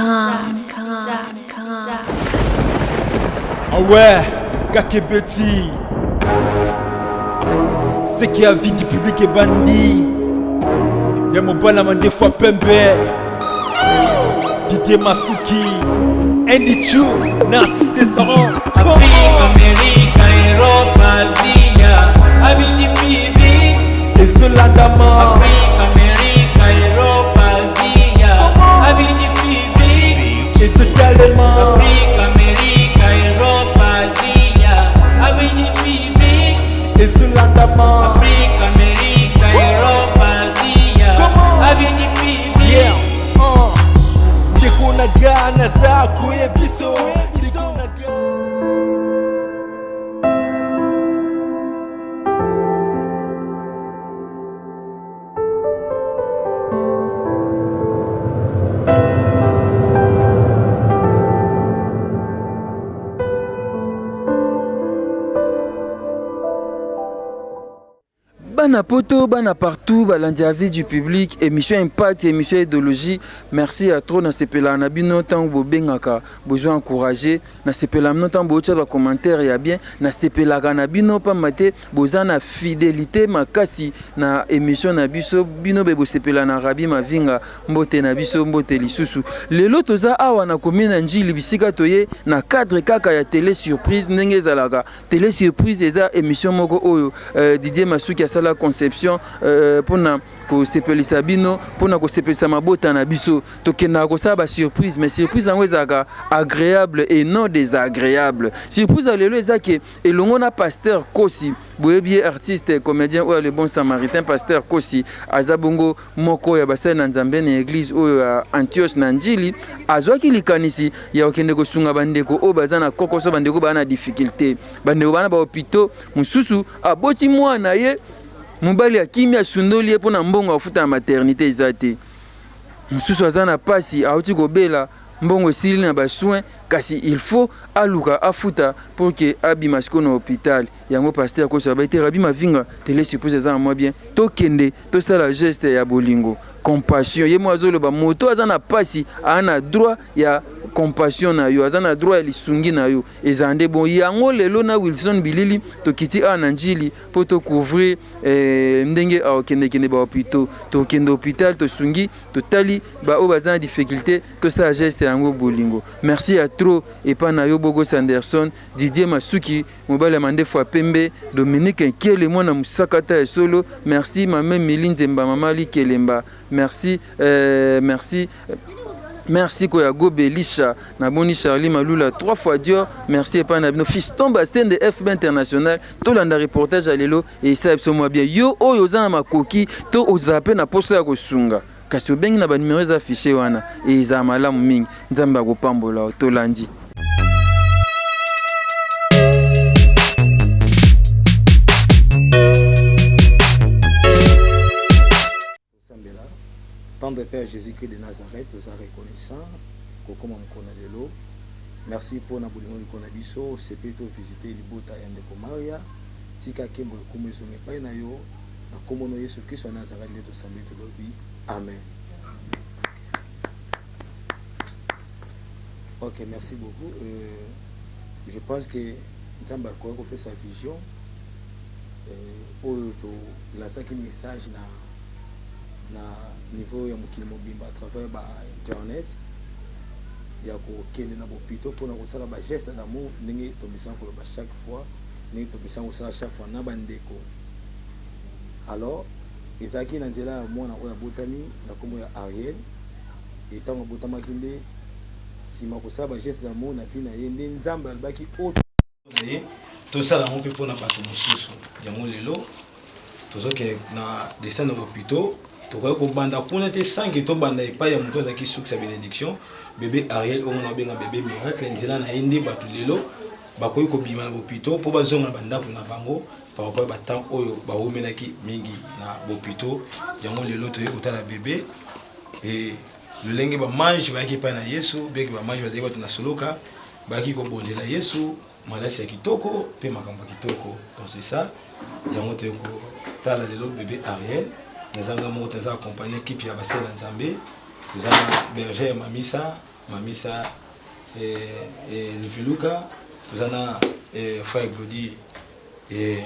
Com. Ah ouais, Kakebeti. Ce qui a vie du public est bandit. Ya mobala mandefu pembe. Didier Masuki. Andy Chu, Narcisse Desarons. Afrique, Amérique, Europe, Asia, Abidi Bibi. Ezolandama. Afrique, Amérique, Europe, Asia, Abidi Bibi. Ezotalema. Afrique, Amérique, Europe, Asia, Abidi Bibi. Ezolandama. Afrique, Amérique, Europe, Asia, Abidi Bibi. Yeah. Ndeko na ga naza koyebiso. Ndeko na ga. Bana poto, bana partout, balandi ya vie du public, émission impact, émission idéologie. Merci à trop nasepela na bino ntango bobengaka, bozwa encourager, nasepela bino ntango botia ba commentaire ya bien, nasepelaka na bino pamba te boza na fidélité makasi na émission na biso. Bino be bosepela na Rabi Mavinga, mbote na biso, mbote lisusu. Lelo toza awa na commune ya Ndjili, bisika toye na cadre kaka ya télé surprise. Ndenge ezalaka, télé surprise eza émission moko oyo Didier Masuki asala conception mpona kosepelisa bino, mpona kosepelisa mabota na biso. Tokendaka kosala basurprise, mais surprise yango ezalaka agréable et non désagréable. Surprise ya lelo eza ke elongo na pasteur Kosi. Boyebi ye, artiste comédien oyo le bon samaritain. Pasteur Kosi aza bongo moko ya basali na Nzambe na église oyo ya Antioche na Njili. Azwaki likanisi ya kokende kosunga bandeko oyo baza na kokoso, bandeko baza na difficulté, bandeko baza na bahôpitaux. Mosusu aboti mwana ye mobali, akimi, asundoli ye mpo na mbongo afuta na maternité eza te. Mosusu aza na pasi, auti kobela, mbongo esili na basoin, kasi il faut aluka afuta pour ke abima sikoyo na hôpital. Yango pasteur Kosi abai te, Rabi Mavinga, télé surprise eza na mwa bien, tokende tosala geste ya bolingo, compassion. Ye mo azoloba moto aza na pasi, aza na droit ya compassion na yo, aza na droit ya lisungi na yo. Eza nde bon. Yango lelo na Wilson Bilili tokiti awa na Njili mpo tocouvrir ndenge akokendekende bahôpitaux. Tokende hôpital, tosungi, totali baoyo baza na difficulté, tosala geste yango bolingo. Merci ya trop epai na yo Bogos Anderson, Didier Masuki, mobali ya mandefu ya pembe, Dominique Nkele, mwana mosakata ya solo. Merci mame Mili Nzemba, mama Likelemba. Merci, merci, merci koya Gobe Elisha. Namoni Charlie Malula, trois fois Dior. Merci epai na bino Fiston Basende, FB International. Tolanda reportage ya lelo, esala biso mwa bien. Yo oyo oza na makoki to ozala mpe na posa ya kosunga, kasi obengi na banimero eza affiché wana, ezala malamu mingi. Nzambe akopambola. Tolandi. Tosambela. Tendre Père Jésus-Christ de Nazareth, toza reconnaissant kokóma mokolo na lelo. Merci mpona bolingo likolo na biso. Osepeli tovisite libota ya ndeko Maria. Tika nkembo, lokumu ezonga epai na yo. Na nkombo no Yesu Kristo ya Nazareth nde tosambeli, tolobi amen. Ok, merci beaucoup. Je pense que Nzambe akoki kopesa vision oyo tolasaki message na niveau ya mokili mobimba à travers ba internet ya kokende na bopito mpona kosala bageste d'amour, ndenge tomisana koloba chaque fois, ndenge tomisana kosala chaque fois na bandeko. Alors ezalaki na nzela ya mwana oyo abotami na nkombo ya Ariel. Ntango abotamaki nde nsima kosala bageste d'amour na vie na ye, nde Nzambe alobaki oyo na ye tosala yango mpe mpona bato mosusu. Yango lelo tozokende na dessin na hôpitaux. Tokoki kobanda kuna te sans que tobanda epai ya moto azalaki source ya bénédiction, bébé Ariel oyo na obenga bébé miracle. Nzela na ye nde bato lelo bakoki kobima na bopito mpo bazonga na bandako na bango par rapport ya batemps oyo bawumelaki mingi na bopito. Yango lelo toyei kotala bébé e lolenge bamange bayaki epai na Yesu. Beke bamange bazali bato na soloka, bayaki kobondela Yesu malasi ya kitoko mpe makambo ya kitoko. Donc c'est ça, yango toyei kotala lelo bébé Ariel. Naza nga moko, naza accompagné équipe ya basali na Nzambe. Toza na berger ya Mamisa. Mamisa eh, eh, Lufiluka, toza na eh, frère Glody eh,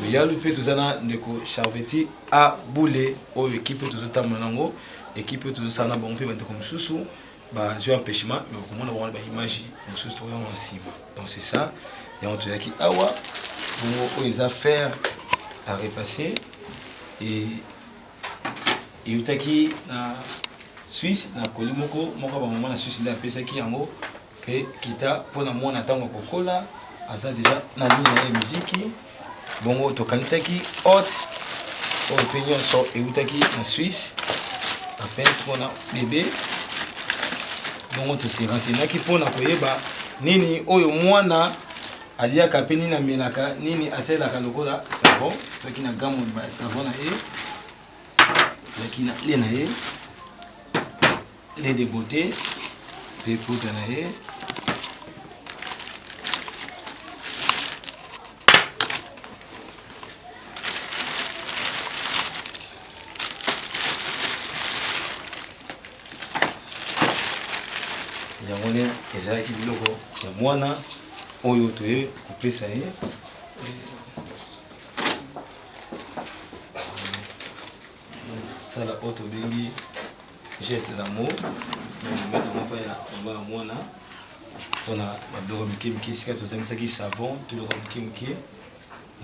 Luyalu mpe toza na ndeko Charveti A Bule oyo ekipe tozotambola nango ekipe oyo tozosala na bango mpe bandeko mosusu bazwi empêchement mais okomona bango na baimage mosusu tokoyango na nsima. Donc c'est ça yango toyaki awa bongo oyo eza fer à repasser et eutaki na Suisse na koli moko moko ya bamama na Suisse nde apesaki yango mpe kita mpo na mwana ntango akokola aza deja na nini na ye miziki bongo tokanisaki hot oyo mpe nyonso eutaki na Suisse apense mpo na bebe bongo tose rensegnaki mpo na koyeba nini oyo mwana aliaka mpe nini amelaka nini asalelaka lokola savon toki na gamme ya savon na ye toki na le na ye lait de beauté mpe poudre na ye yango nde ezalaki biloko ya mwana oyo toye kopesa ye. Sala oyo tobengi geste d'amour, mettre moko ya mama ya mwana mpona babiloko mike mike esika tozangisaki savon to biloko mike mike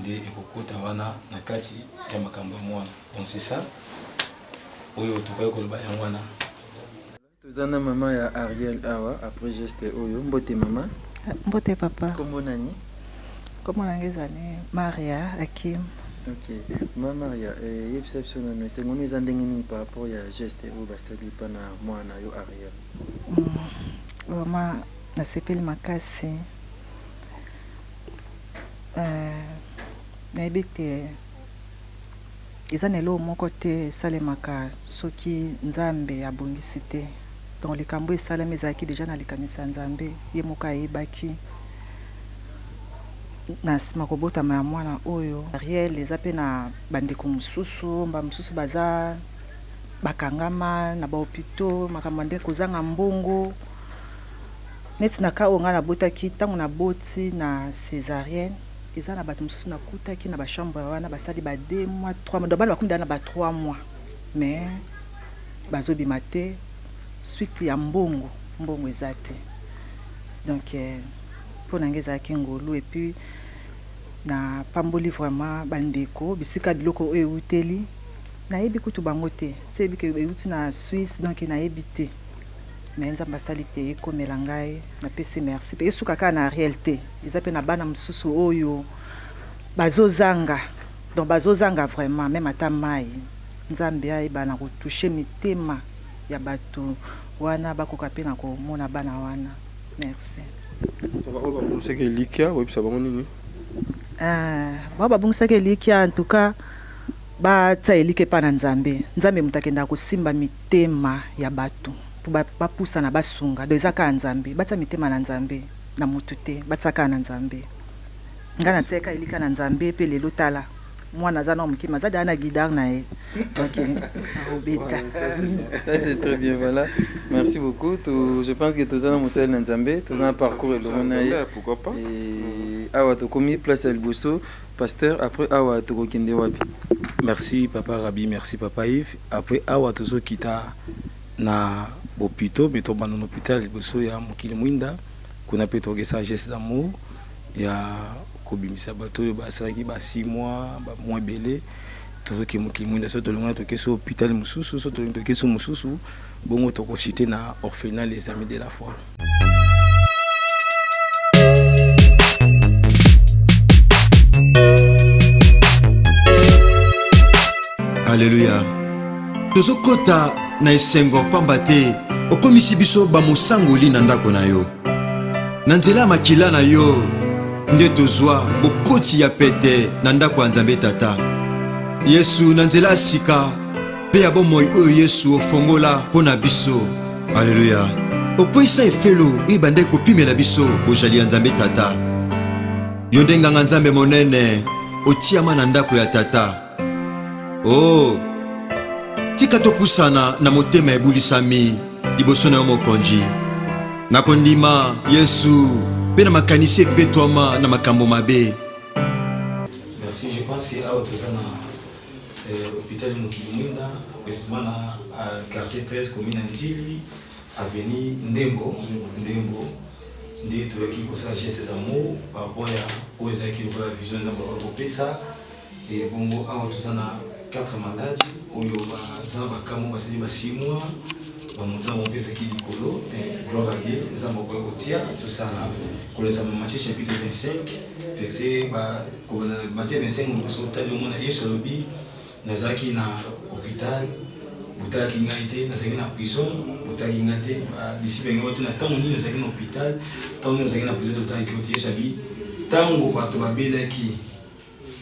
nde ekokota wana na kati ya makambo ya mwana. Donc c'est ça oyo tokoki koloba yango wana. Toza na mama ya Ariel awa après geste oyo. Mbote mama. Mbote papa. Kombo nani? Kombo na ngai ezali Maria Akim. Ok. Ma Maria, eh, yebisa biso nanu esengo no eza ndenge nini par rapport ya geste oyo basali epa na mwana na yo Ariel? Vraiment nasepeli makasi. Euh, nayebi te eza na eloko moko te esalemaka soki Nzambe abongisi te. Donc likambo esalemi ezalaki dejà na likanisi ya Nzambe, ye moko ayebaki na nsima kobotama ya mwana oyo. Ariel eza pe na bandeko mosusu, ba mosusu baza bakangama na ba hopitaux, makambo ya ndenge kozanga mbongo. Neti na cas oyo ngai nabotaki, tango naboti na cesarienne, eza na bato mosusu nakutaki na ba chambre wana basali ba 2 mois, 3 mois, donc bana bakomi dejà na ba 3 mois mais bazobima te suite ya mbongo, mbongo eza te. Donc mpo na ngai ezalaki ngolu et puis napamboli vraiment bandeko bisika biloko oyo ewuteli, nayebi kutu bango te, ti nayebi ke ewuti na Suisse donc nayebi te. Mais Nzambe asali te ekomela ngai, napesi merci pe esuka kaka na Ariel te, eza pe na bana mosusu oyo bazozanga, donc bazozanga vraiment meme ata mayi, Nzambe ayeba na ko toucher mitema ya batu wana bakoka pe na komona bana wana. Merci. Ba oyo babungisaki elikya oyebisa bango nini? Ba oyo babungisaki elikya en tout cas batia elikya epa na Nzambe, Nzambe moto akendaka kosimba mitema ya batu po bapusana basunga donc eza kaka Nzambe, batia mitema na Nzambe na mutu te, batia kaka na Nzambe. Nga natiaki kaka elikya na Nzambe pe lelo tala mwana aza nanu muke mais aza dejà na guidare na ye donc akobeta. Ça c'est très bien voilà. Merci beaucoup. To, je pense que toza na mosali na Nzambe, toza na parcours elongo na ye. Pourquoi pas? Et awa tokomi place ya liboso pasteur après awa tokokende wapi? Merci papa Rabbi, merci papa Yves. Après awa tozokita na bopito mais tobanda na hôpital liboso ya mokili mwinda kuna pe tokesa geste d'amour ya kobimisa bato oyo basalaki ba 6 mois ba mois ebele tozoki mokili mwinda so tolongana toke so hôpital mosusu so tolingi toke so mosusu bongo tokosite na orphelinat les amis de la foi. Aleluya! Tozokota na esengo pamba te okomisi biso bamosangoli na ndako na yo. Na nzela ya makila na yo nde tozwa bokoti ya pete na ndako ya Nzambe Tata. Yesu, na nzela ya sika mpe ya bomoi oyo Yesu ofongola mpo na biso. Aleluya! Okweisa efelo oyo ebandaki kopimela biso bozali ya Nzambe Tata. Yo nde nganga Nzambe monene, otiama na ndako ya Tata. Oh, tika topusana na motema ebulisami liboso na yo Mokonzi. Na kondima Yesu mpe na makanisi epetwama na makambo mabe. Merci, je pense que awa toza na euh, hôpital Mokili Mwinda, précisément na euh, quartier 13 commune ya Ndjili, avenue Ndembo, Ndembo nde toyaki kosala geste d'amour par rapport ya oyo ezalaki lokola vision Nzambe akopesa. Et bongo awa toza na 4 malades oyo baza na bakamwa basali ba 6 mois bamonta na bango mpe ezalaki likolo. Gloire à Dieu, Nzambe akoya kotia tosala kolesa Matthieu chapitre 25 verset ba Matthieu 25 liboso otali omona Yesu alobi nazalaki na hôpital botalaki ngai te, nazalaki na prison botalaki ngai te. Badisiple ngai batuna ntango nini ozalaki na hôpital, ntango nini ozalaki na prison totalaki yo te. Yesu abi ntango bato babelaki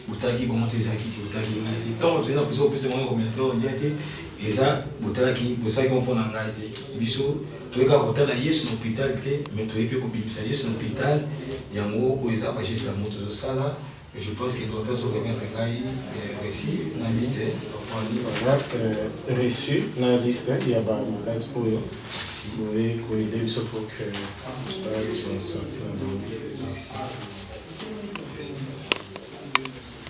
botalaki bango te, ezalaki ke botalaki ngai te. Ntango tozali na posa kopesa bango komela to kolia te, eza botalaki bosalaki yango mpo na ngai te. Biso toyei kaka kotala Yesu na hôpital te, mais toyei mpe kobimisa Yesu na hôpital. Yango oyo eza bageste ya moto tozosala. Je pense que docteur azo remettre ngai reçu na liste. Voilà, reçu na liste ya ba malade oyo boye koyede biso pour que bazwa sorti na bango. Merci.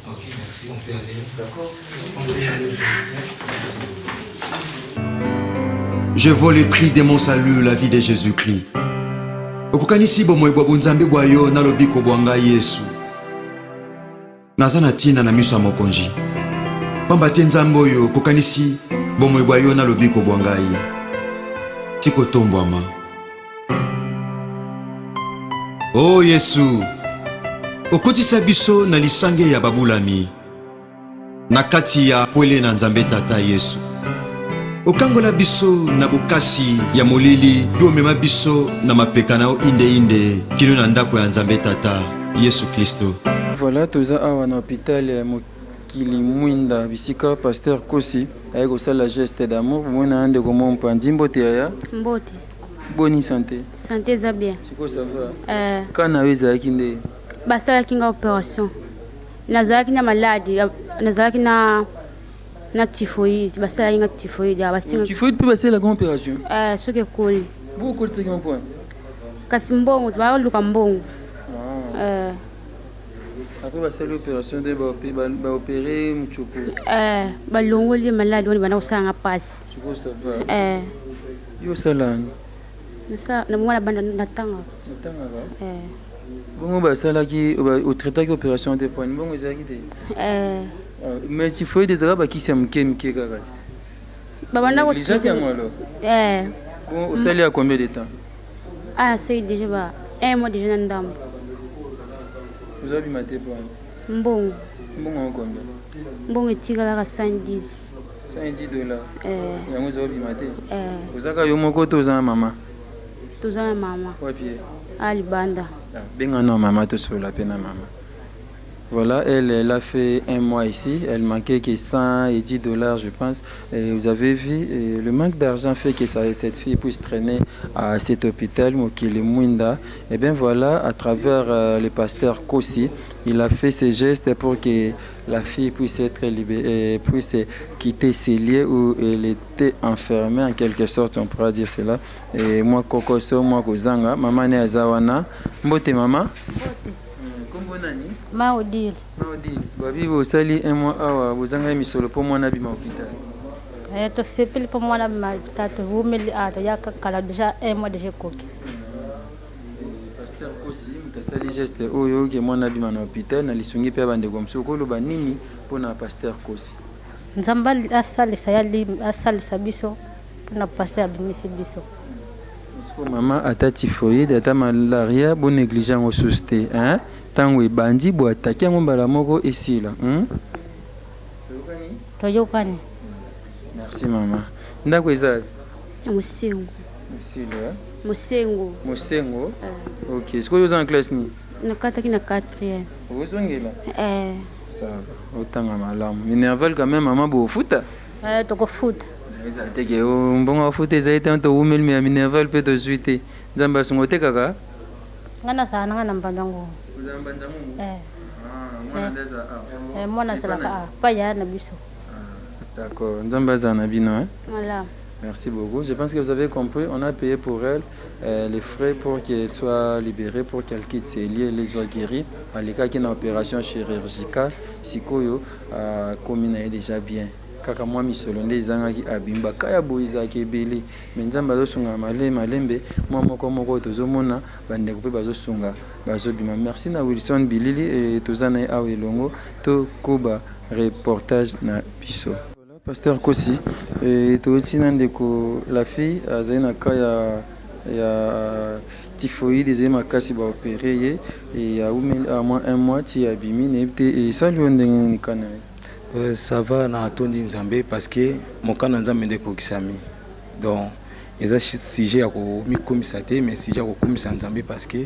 Ok, merci, on peut aller. D'accord. Merci. Je vaux le prix de mon salut, la vie de Jésus-Christ. Okokanisi bomoi bwa bonzambe bwa yo na lobiko bwa ngai Yesu. Naza na ntina na miso ya Mokonzi, pamba te Nzambe oyo okokanisi bomoi bwa yo na lobiko bwa ngai. Tikotombwama. O oh Yesu, okotisa biso na lisange ya babulami na kati ya pwele na Nzambe Tata Yesu. Okangola biso na bokasi ya molili mpe omema biso na mapeka na yo inde inde kino na ndako ya Nzambe Tata Yesu Klisto. Voilà, toza awa na hôpital ya Mokili Mwinda bisika pasteur Kosi aye kosala geste d'amour. Bomoni na ndeko moko mpanzi. Mbote yaya. Mbote. Boni santé? Santé eza bien. Sikoyo ça va? Eh. Ka na yo ezalaki nde? Basalaki nga opération. Nazalaki na malade, nazalaki na na typhoïde, basalaki nga typhoïde, ah, basinga. Typhoïde pe basalaka opération? Eh, soki ekoli. Bo okolisaki ngo point? Kasi mbongo, baluka mbongo. Ah. Eh. Après basali opération nde ba opérer mutshopo. Eh, balongoli malade wana banda kosala nga pasi. Sikoyo ça va? Eh. Yo osala nini? Nasala na mwana banda natangaka. Otangaka? Eh. Bongo basalaki otraitaki opération te pwani bongo ezalaki te? Eh. Mais typhoïde ezalaka bakisi ya moke moke kaka te. Babanda ko Négligeaki yango alors? Eh. Bon osali ya combien de temps? Ah, nasali déjà ba un mois déjà na ndambo. Oza bima te pwani? Mbongo. Mbongo yango combien? Mbongo etikalaka 110. 110 dollars. Eh. Yango oza bima te? Eh. Ozaka yo moko to oza na mama? Toza na mama. Wapi ye? Ah, libanda. Ah, benga na mama tosolola pe na mama. Voilà, elle, elle a fait un mois ici. Elle manquait que 110 dollars, je pense. Et vous avez vu, et le manque d'argent fait que ça, cette fille puisse traîner à cet hôpital, Mokili Mwinda. Et bien voilà, à travers le pasteur Kossi, il a fait ses gestes pour que la fille puisse être libérée, puisse quitter ces lieux où elle était enfermée, en quelque sorte, on pourra dire cela. Et moi, Kokoso, moi, Kozanga, maman ne azawana. Mbote, maman. Mbote. Kombo nani? Ma Odile. Ma Odile. Babi bosali un mois awa bozanga misolo po mwana abima hôpital. Eh, tosepeli mpo mwana abima hôpital, towumeli awa toyaka kala déjà un mois déjà ekoki. Pasteur Kosi moto asali geste oyo ke mwana abima na hôpital na lisungi mpe ya bandeko mosusu, okoloba nini mpo na pasteur Kosi? Nzambe asalisa ye, asalisa biso mpona pasteur abimisi biso. Sikoyo mama, ata typhoïde ata malaria bo néglige yango susu te hein? Tango ebandi bo attaque yango mbala moko esila Toyokani. Merci mama. Ndako eza wapi? Na Mosengo. Mosilo hein? Mosengo. Mosengo? Eh. Ok, sikoyo oza na classe nini? Nakataki na 4e. Ozongela? Eh. Ça va. Otanga malamu. Minerval quand même mama bofuta? Eh, tokofuta. Eza te ke mbongo ya futa ezali te, towumeli me ya minerval mpe tozwi te. Nzambe asunga. Otekaka? Ngai nazala nanga na Mbanza Ngungu. Ozala Mbanza Ngungu? Eh. Ah, mwana nde aza awa? Eh, mwana azalaka awa, pa yaya na biso. Ah, d'accord. Nzambe azala na bino hein? Voilà. Merci beaucoup. Je pense que vous avez compris, on a payé pour elle. les frais pour qu'elle soit liberee pour qu'elle quitte ce lieu elle est dejà guerie alekaki na operation chirurgicale sikoyo akomi na ye dejà bien kaka mwa misolo nde ezangaki abimi ba cas ya boye ezalaka ebele mais nzambe azosunga male malembe mwa moko moko oyo tozomona bandeko mpe bazosunga bazobima merci na Wilson Bilili et toza na ye awa elongo tokoba reportage na biso. Voilà pasteur Kosi towuti na ndeko la fille azali na cas ya ya typhoïde ezali makasi ba opere ye et awumeli awa mwa un mois ti abimi nayebi te esali yo ndenge nini cas na ye? Ça va na tondi Nzambe parce que mokano ya Nzambe nde ekokisami donc eza sujet ya komikumisa te mais sujet ya kokumisa Nzambe parce que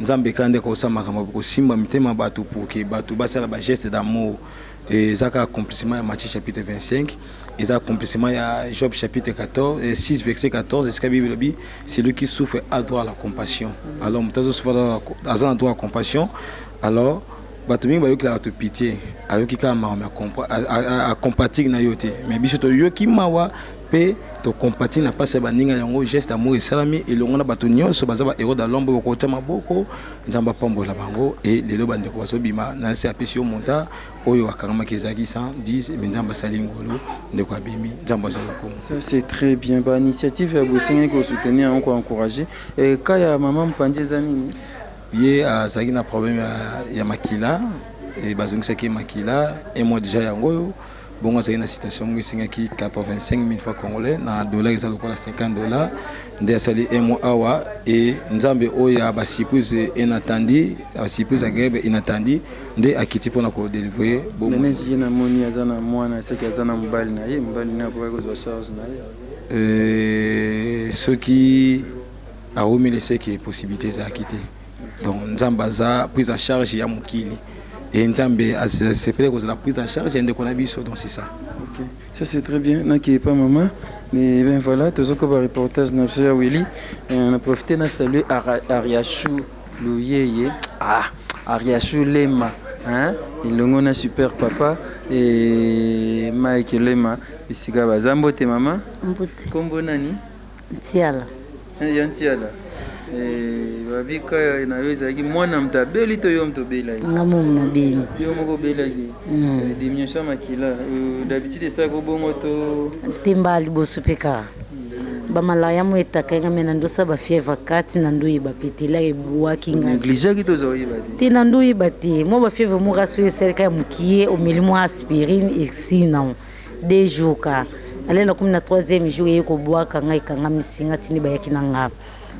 Nzambe kaka nde akosala makambo kosimba mitema bato pour que bato basala ba geste d'amour. Eza kaka accomplissement ya Matthieu chapitre 25, eza accomplissement ya Job chapitre 14, 6 verset 14, esika Bible elobi celui qui souffre a droit à la compassion. Alors moto azo souffre aza na droit à compassion. Alors bato mingi bayokelaka bato pitié, ayoki kaka mawa mais acompatir na yo te, mais biso toyoki mawa mpe tocompatir na mpasi ya baninga. Yango geste d'amour esalami elongo na bato nyonso baza ba héros de l'ombre, bokotia maboko, Nzambe apambola bango. E lelo bandeko bazobima na nse, apesi yo monta oyo akangamaki ezalaki 110, mais Nzambe asali ngolu, ndeko abimi, Nzambe azwa lokumu. Ça c'est très bien, ba initiative ya boye esengeli kosoutenir yango, koencourager. Cas ya mama mopanzi eza nini? Ye azalaki na problème ya makila, e bazongisaki ye makila un mois déjà yango oyo. Bongo azalaki na situation moko esengaki 85 000 francs congolais, na dollar eza lokola 50 $. Nde asali un mois awa e Nzambe oyo ya basurprise inattendu, basurprise agréable inattendu, nde akiti mpona kodélivrer. Nenesi ye namoni aza na mwana, soki aza na mobali na ye, mobali na ye akokaki kozwa charge na ye? Soki awumeli, seke possibilité ezalaki te. Donc Nzambe aza prise en charge ya mokili e Nzambe asepele kozala prise en charge ya ndeko na biso, donc c'est ça. Ok, ça c'est très bien. Naki pas maman. Et ben voilà, tozokoba reportage na biso ya Willy. On a profité na saluer Ariachou Luyeye. Ah, Ariachou Lema. Hein? Elongo na super papa et Mike Lema esika baza. Mbote mama. Mbote. Kombo nani? Ntiala. Ya Ntiala. Babika na yo ezalaki mwana moto abeli to yo moto obelaki? Nga momu nabeli. Yo moko obelaki? Diminution ya makila d'habitude esalaki obongo to? Te, mbala liboso mpe kaka bamalaria mo etaka nga, me na ndosa bafièvre kati na ndo oyeba pe te, elaka ebwaki ngai. Négligeaki to oza oyeba te? Te, na ndo oyeba te. Mwa bafièvre moko aso esalika ya mokie, omeli mwa aspirine, esili nango 2 jours ka ale nakomi na troisième jour, eye kobwaka ngai, ekangamisi nga tini bayaki na nga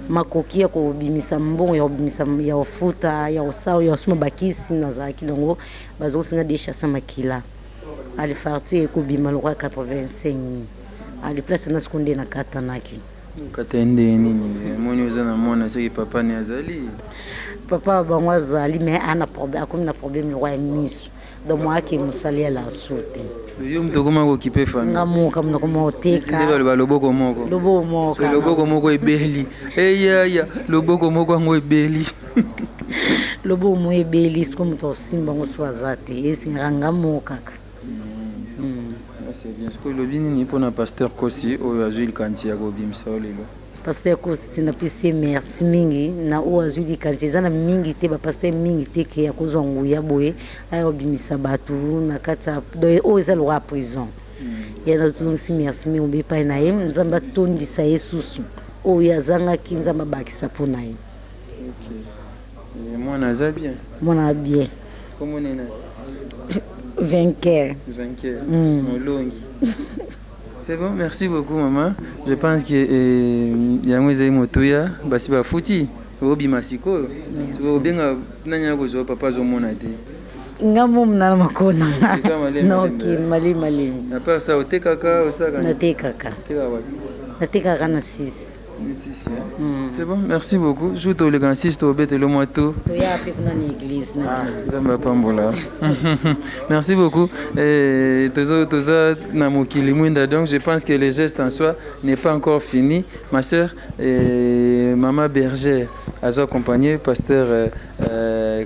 makoki ya kobimisa mbongo ya kobimisa ya kofuta ya kosala ya kosoma bakisi. Nazalaki nango, bazokosinga dechasa makila ale facture ekobima lokwa 85 ale place na siko nde nakatanaki. Kata ye ndenge nini? Emoni oza na mwana, soki papa ne azali? Papa bango azali, mais ana problème, akomi na problème lokwa ya miso, donc mo ake mosali ya laso te. Yo moto okoma kokipe famille? Nga moka moto akoma koteka. Nde baloba loboko moko. Loboko moko. So loboko moko ebeli, eyaya loboko moko yango ebeli. Loboko moko ebeli, siko moto akosimba yango so aza te, esengaka nga moko kaka. Ah, c'est bien. Sikoyo olobi nini mpona pasteur Kosi oyo azwi likanisi ya kobimisa yo lelo? Pasteur Kosi ti napesi ye merci mingi na oyo azwi likanisi. Eza na mingi te, bapasteur mingi te ke akozwa nguya boye aya kobimisa bato na kati ya donc oyo eza lokola prison. Ye nazongisi merci mingi obe epai na ye. Nzambe atondisa ye susu oyo azangaki, Nzambe abakisa mpo na ye. Ok. Mwana aza bien? Mwana bien. Kombo nini? Vainqueur. Vainqueur. Molongi. C'est bon, merci beaucoup maman. Je pense que yango ezali motuya basi bafuti obima sikoyo. Obenga nani akozwa papa azomona te? Nga momu na makolo na nga noki malemi malemi. À part ça, otekaka, osalaka? Natekaka. Otekaka wapi? Natekaka na 6. 6. C'est bon, merci beaucoup. Jour toleka na 6, tobetele mwa to. Toya mpe kuna na église na. Nzambe apambola. Merci beaucoup. Toza toza na mokili mwinda, donc je pense que le geste en soi n'est pas encore fini. Ma sœur et maman bergère aza accompagné pasteur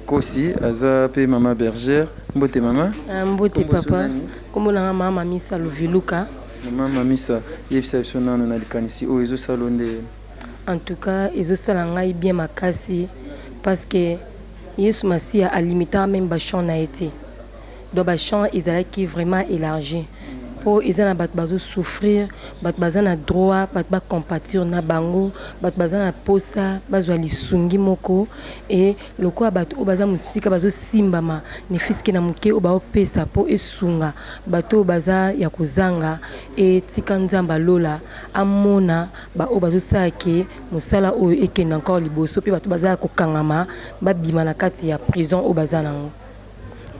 Kosi, aza mpe mama bergère. Mbote mama. Mbote papa, kombo nanga mama Mamisa Luviluka. Mama Mamisa, yebisa biso nano na likanisi oyo ezosala nde. En tout cas ezosala ngai bien makasi parce que Yesu Masiya a limitaka meme ba champs na ye te. Donc ba champs ezalaki vraiment elargi po eza na bato bazo souffrir, bato baza na droit bato ba compatir na bango, bato baza na posa bazwa lisungi moko et lokola bato oyo baza mosika bazo simbama ne fut-ce que na moke oyo bao pesa po esunga bato oyo baza ya kozanga et tika Nzambe ya lola amona ba oyo bazo sala ke mosala oyo ekende encore liboso pe bato baza ya kokangama babima na kati ya prison oyo baza nango.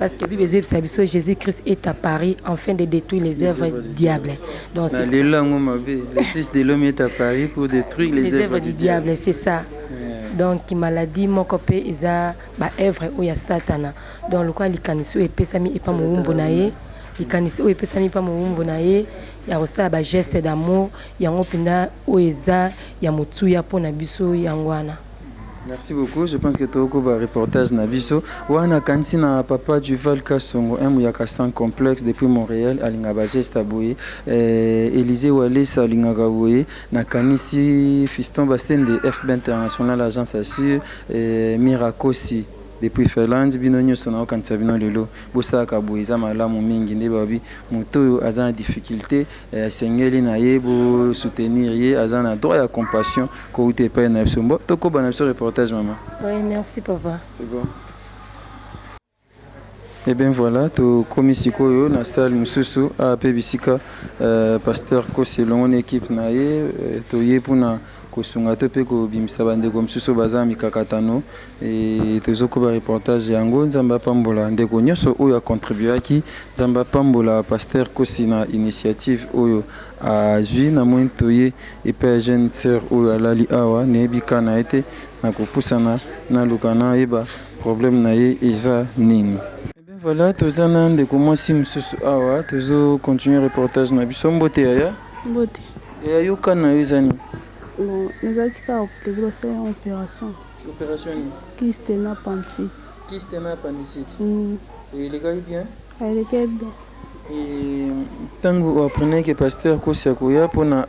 Parce que Bible ezoyebisa biso Jesus Christ est à Paris enfin de détruire les œuvres du diable. Donc c'est ça. Le fils de l'homme est à Paris pour détruire les, les œuvres du diable. diable. C'est ça. Yeah. Donc maladie moko pe eza ba œuvre oyo ya Satana. Donc lokola likanisi oyo epesami epa mowumbu na ye, likanisi oyo epesami epa mowumbu na ye ya kosala ba geste d'amour yango mpenza oyo eza ya motuya mpo na biso yango wana. Merci beaucoup, je pense que toko ba reportage na biso. Wana kanisi na papa Duval Kasongo, un muyaka sans complexe depuis Montréal, alinga ba geste boye. Eh, Élisée Walesa alingaka boye. Na kanisi Fiston Basende FB International Agence Assure, eh, Mirakosi depuis Finlande bino nyoso na okanisa bino lelo bosalaka boye eza malamu mingi nde babi moto oyo aza na difficulté Esengeli na ye bo soutenir ye aza na droit ya compassion kowuta epai na biso. Bon tokoba na biso reportage maman. Oui merci papa. C'est bon. Et bien voilà, tokomi sikoyo na salle mosusu awa mpe bisika euh, pasteur Kosi elongo na équipe na ye euh, toye mpona kosunga to mpe kobimisa bandeko mosusu baza na mikakatano E tozokoba reportage yango nzambe apambola ndeko nyonso oyo acontribuaki nzambe apambola pasteur kosi na initiative oyo azwi na moi toye epai ya jeune sœur oyo alali awa nayebi ka na ye te nakopusana naluka nayeba problème na ye eza nini Eh bien voilà toza na ndeko mwasi mosusu awa tozo continuer reportage na biso mbote yaya mbote yaya yoka na yo eza nini bon nazalaki kaka hôpital basala opération Operation nini? Kyste na appendicite. Kyste na appendicite. Mm. Elekaki bien? Elekaki bien. Et ntango oapprenait que pasteur Kosi akoya mpona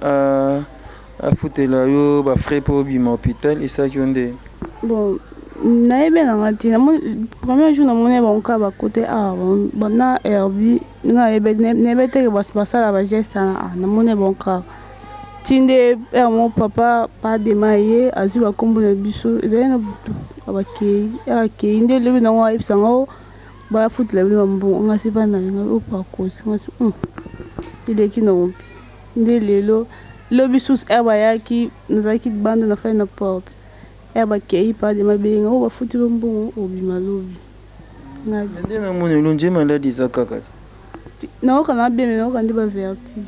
afutela yo ba frais mpo obima hôpital esalaki yo nde? Bon, nayebi na nga te premier jour namoni bango kaka bakote awa na herbi nga nayebi te ke basala bageste wana namoni bango kaka Ti nde heure moko papa pa dema aye azwi ba kombo na biso ezali na butu bakei heure akei nde lobi nango ayebisa nga o bafutela bino ba mbongo nga si bana nga o pakosi nga si eleki nango mpe nde lelo lobi susu heure bayaki nazalaki libanda na fai na porte heure bakei pa dema abengi nga o bafuteli yo mbongo obima lobi nga nde namoni olonje maladi eza kaka te Nayoka na bien mais nayoka nde ba vertige.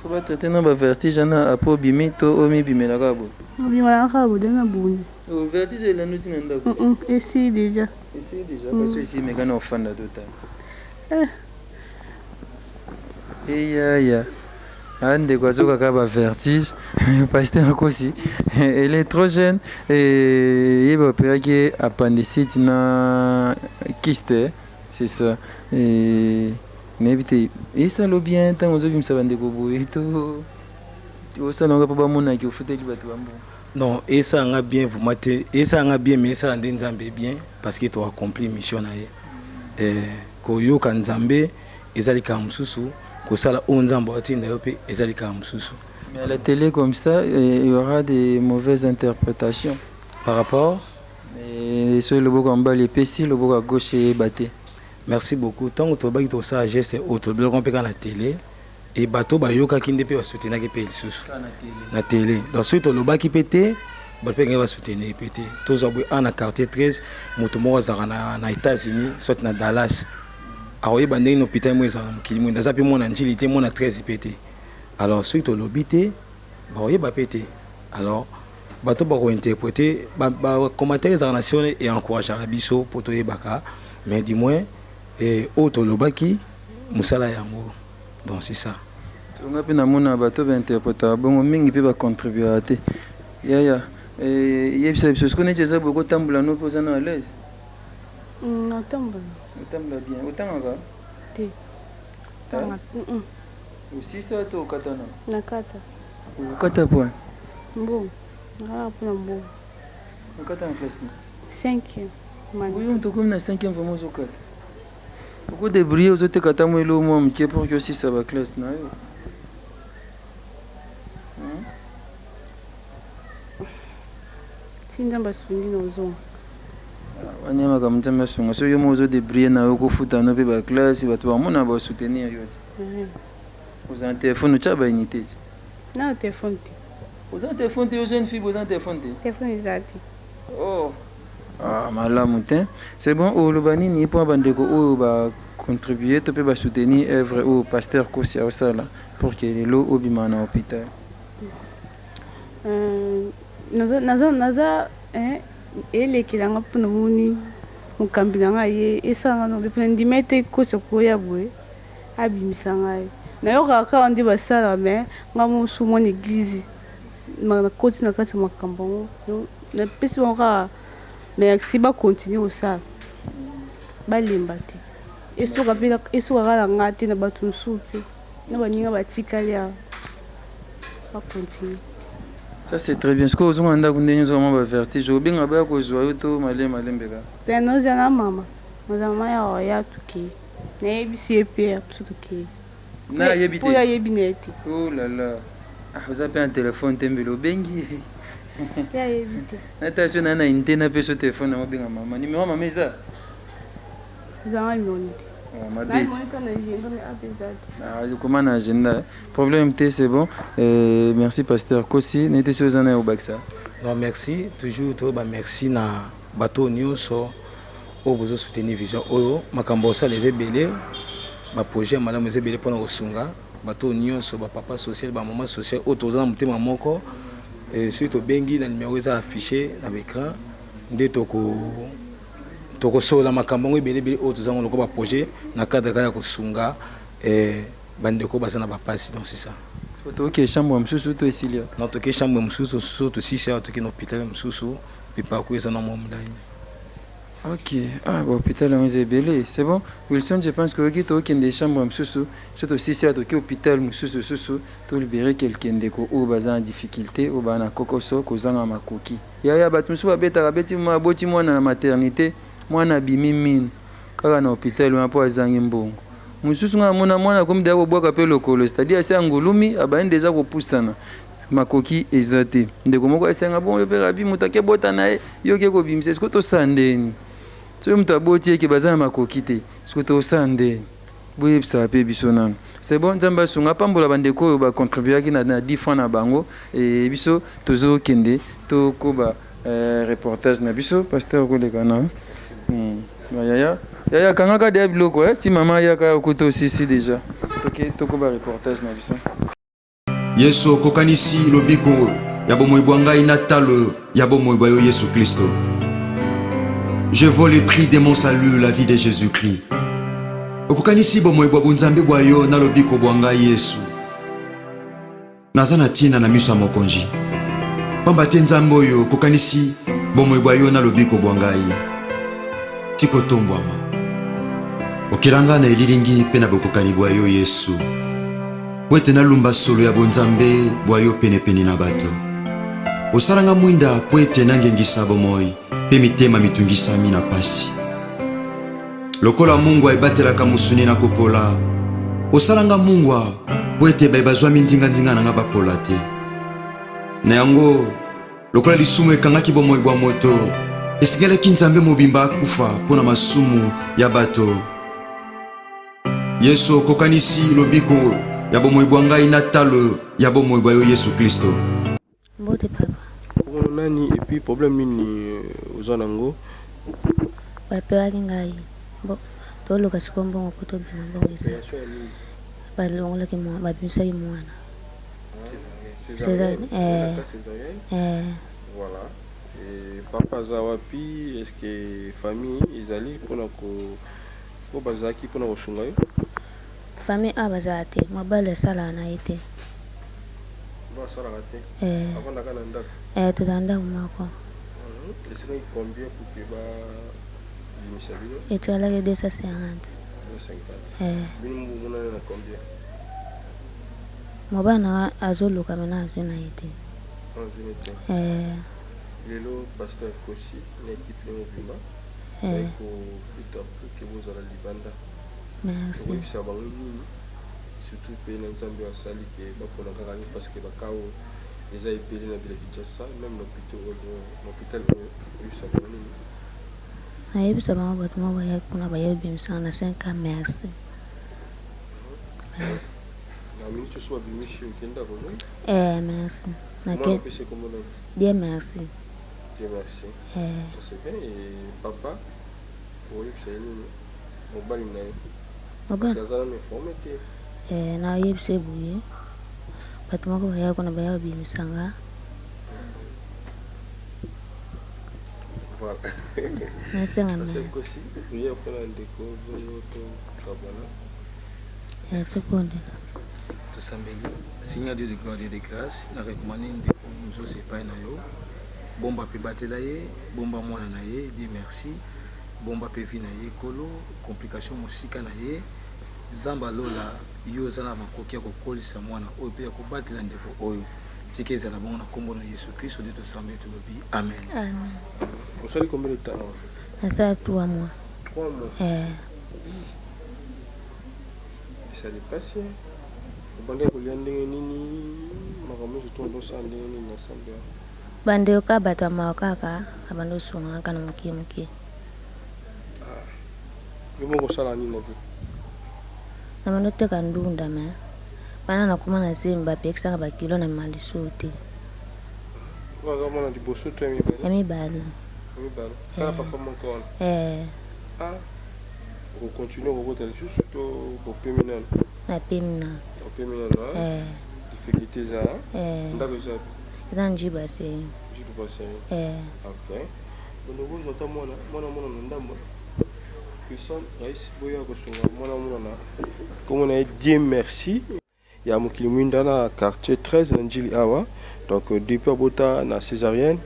Faut ba traiter na ba vertige wana après obimi to omibimela kaka boye? Obima na kaka boye na boni. Oh, vertige elandi ti na ndako. Esili déjà. Esili déjà kasi mm. esi meka na ofanda to tala. Eh. Eyaya. Ah, ndeko azokaka ba vertige pasteur akosi elle est trop jeune et ye baoperaki ye appendicite na kyste c'est ça et nayebi te esalo bien ntango ozobimisa bandeko boye to osala yango mpo bamonaki ofuteli bato bambongo non esala nga bien vraiment te esala nga bien mais esala nde nzambe bien parce que to accomplir mission na ye eh, koyoka nzambe eza likambo mosusu kosala oyo nzambe atinda yo mpe eza likambo mosusu. Mais à la télé comme ça, il y aura des mauvaises interprétations. Par rapport Et soki loboko ya mobali epesi, loboko ya gauche eyeba te. Merci beaucoup. Tango tolobaki tokosala geste oyo tolobelaki mpe kaka na télé et bato bayokaki nde mpe basoutenaki mpe lisusu na télé. Donc soki tolobaki mpe te bato mpe ngai basoutenir mpe te. Tozwa boye awa na quartier 13 moto moko azalaka na, na États-Unis soit na Dallas akoyeba ndenge nini hôpital moko ezalaka na mokili moindo aza mpe mwana njili te mwana 13 mpe te alors soki tolobi te bakoyeba mpe te alors bato bakointerprete bacommentaire ezalaka na se wana eencourageaka biso mpo toyebaka mais du moins eh, oyo tolobaki mosala yango donc c'est ça nga mpe namona bato bainterpretaka bongo mingi mpe bacontribuaka te yaya eh, yebisa biso sikoyo neti eza boye kotambola no mpe oza na alaise Natambola. Otambola bien. Otangaka? Te. Tanga. Mm -mm. Osisa to okatana? Nakata. Okata mpo Mbongo. Nakataka mpona mbongo. Okata na classe nini? Cinquième. Oyo moto okomi na cinquième vraiment ozokata. Oko débrouiller ozoteka ata mwa eloko mwa moke pour que osisa ba classe na yo. Ti Nzambe asungi na ozonga. Wana makambo Nzambe asunga. Soki yo moko ozo débrouiller na yo okofuta no mpe ba classe bato bamona ba soutenir yo ti. Oza na telefone otya ba unité ti. Na telefone te. Oza na telefone te yo jeune fille boza na telefone te? Telefone eza te. Oh. Ah, malamu te. C'est bon, oloba nini mpo na bandeko oyo ba contribuer to mpe ba soutenir œuvre oyo pasteur Kosi aosala pour que lelo obima na hôpital? Euh, naza naza naza eh, elekela nga mpo namoni mokambi na ngai ye esala nga nobe mpo nandima ete kosi akoya boye abimisa ngai nayokaka kaka nde basala me ngai mosu mwana eglize nakoti na kati ya makambo yango napesi bango kaka merci bacontinue kosala balemba te esuka mpe esuka kaka na ngai te na bato mosusu mpe na baninga batikali awa bacontinue. Ça c'est très bien. Sikoyo ozonga ndako ndenge ozwa mwa ba vertige obenga baya kozwa yo to malembe malembe kaka? Te noza na mama naza mama ya oya tokei nayebisi ye mpe ya biso tokei Na ayebi te? Po ye ayebi na ye te. Oh là là ah oza mpe na telefone te mbele obengi ye. Ye ayebi te. Nata soki naza na unité napesa yo telefone yango obenga mama. Numero ya mama eza? Eza nga numéro te. Ah, mabe ti. Ah, okoma na agenda. Problème te, c'est bon. Euh, merci pasteur Kosi, nete soki oza na obakisa. Non, merci. Toujours to ba merci na bato nyonso oyo bozo soutenir vision oyo makambo osala eza ebele ba projet ya malamu eza ebele mpona kosunga bato nyonso ba papa social ba mama social oyo toza na motema moko soki tobengi na numero eza affiché na baecran nde toko tokosolola makambo yango ebele ebele oyo toza yango lokola baprojet na cadre kaka ya kosunga eh, bandeko baza na bapasi donc c'est ça. Toke chambre mosusu to esili awa? Non, toke chambre mosusu so tosisi awa toke na hôpital mosusu mpe parcours eza na mwa molai. Ok, ah, ba hôpital yango eza ebele. C'est bon Wilson, je pense que oyoki tokende chambre mosusu so tosisi awa toke hôpital mosusu susu tolibere quelque ndeko oyo baza na difficulté oyo baza na kokoso kozanga makoki. Yaya batu mosusu babetaka abeti aboti mwana na maternite mwana abimi minu kaka na hopital wana po azangi mbongo mosusu nga namona mwana akomi deja kobwaka pe lokolo c'est à dire asi angulumi abandi deja kopusana makoki eza te ndeko moko asenga bongo yo pe rabi moto ake bota na ye yo oke kobimisa sikoyo tosala ndeni soki moto aboti eke baza na makoki te sikoyo tosala ndeni Boyebisaka pe biso nanu. C'est bon nzambe asunga apambola ba ndeko oyo ba contribuaki na na 10 francs na bango et biso tozo kende to koba reportage na biso pasteur okoleka na ba yaya yaya kangaka deja biloko eh ti mama ayaka okuta osisi deja toke tokoba reportage na biso. Yesu okokanisi lobiko ya bomoi bwa ngai na talo ya bomoi bwa yo Yesu Klisto. Je vaux le prix de mon salut, la vie de Jésus-Christ. Okokanisi bomoi bwa bonzambe bwa yo na lobiko bwa ngai Yesu. Naza na ntina na miso ya Mokonzi, pamba te Nzambe oyo okokanisi bomoi bwa yo na lobiko bwa ngai. Tikotombwama. Okela ngai na elilingi mpe na bokokani bwa yo Yesu. Mpo ete nalumba solo ya bonzambe bwa yo penepene na bato. Osala nga mwinda mpo ete nangengisa bomoi mpe mitema mitungisami na pasi. Lokola mungwa ebatelaka mosuni na kopola, osala nga mungwa mpo ete baye bazwami ndingandinga na nga bapola te. Na yango, lokola lisumu ekangaki bomoi bwa moto, esengelaki Nzambe mobimba akufa mpo na masumu ya bato. Yesu okokanisi lobiko ya bomoi bwa ngai na talo ya bomoi bwa yo Yesu Klisto. Mbote papa. Okono nani et puis problème nini euh, oza nango? Bapewaki ngai bo toluka sikoyo mbongo po tobima mbongo eza balongolaki mwana babimisaki mwana Césarienne. Eh. Eh. Voilà. Et papa aza wapi? Est-ce que famille ezali pona ko Oyo bazalaki pona kosunga yo? Famille awa bazala te, mobali asalaka na ye te. Mobali asalaka te? Eh. Avandaka na ndako? Eh, tozala ndako moko. Mhm. Esengaki combien pour que ba bimisa bino? Etikalaki 250. 250. Eh. Bino bomonani na combien? Mobali na nga azoluka me na azwi na ye te. Azwi ye te. Eh. Lelo pasteur Kosi na equipe ne mobimba Eh. baye kofuta pour que bozala libanda. Merci. Okoyebisa bango nini surtout mpe na Nzambe oyo asali ke bapona kaka yo parce que ba cas oyo eza ebele na ville ya Kinshasa meme na hôpital oyo na hôpital oyo oyebisa bango nini? Nayebisa bango bato moko bayaki kuna baye kobimisa nga na 5 ans merci. Merci. Na minute oyo babimisi yo okenda kozonga? Eh merci. Mwana Nake opesi ye kombo nani? Dieu merci. Dieu merci. Eh. Ça c'est bien et papa oyebisa ye nini? Mobali na ye. Mobali. Parce que aza nanu informé te. Eh nayebisa ye boye bato moko bayaki kuna baya kobimisa nga. Voilà. Nasenga Pasteur merci. Kosi, prière mpona ndeko bongo tokabwana. Merci kondela. Tosambeli. Seigneur Dieu de gloire, Dieu de grâce, na recommande ndeko Nzosi epai na yo. Bomba mpe batela ye, bomba mwana na ye, Dieu merci. Bomba mpe vie na ye Nkolo, complication mosika na ye. Nzambe ya lola, yo oza na makoki ya kokolisa mwana oyo mpe ya kobatela ndeko oyo. Tika ezala bongo na kombo na Yesu Kristo nde tosambeli tolobi amen. Amen. Osali combien de temps awa? Nasala 3 mois. 3 mois. Eh. Esali pasi. Obandaki kolia ndenge nini? Makambo nyonso to obosala ndenge nini na ensemble awa? Bandeko kaka bato ya mawa kaka babanda kosunga nga kaka na moke moke. Ah. Yo moko osala nini na vie? Nabanda koteka ndunda mais banda nakoma na zemi bapekisa nga ba kilo na mema lisusu te. Oyo aza mwana liboso to ya mibale? Ya mibale. Ya mibale. Kaka papa moko wana? Eh. Ah. Oko continuer kobota lisusu to bopemi nanu? Napemi nanu. Opemi nanu hein? Eh. Difficulté eza hein? Eh. Ndako eza wapi? Eza Ndjiba Seri. Ndjiba Seri. Eh. Ok. Bono bozwa ata mwana mwana mwana na ndambo. Christian Rais boya kosunga mwana mwana na kombo na ye Dieu merci ya mokili mwinda na quartier 13 na Ndjili awa. Donc depuis abota na césarienne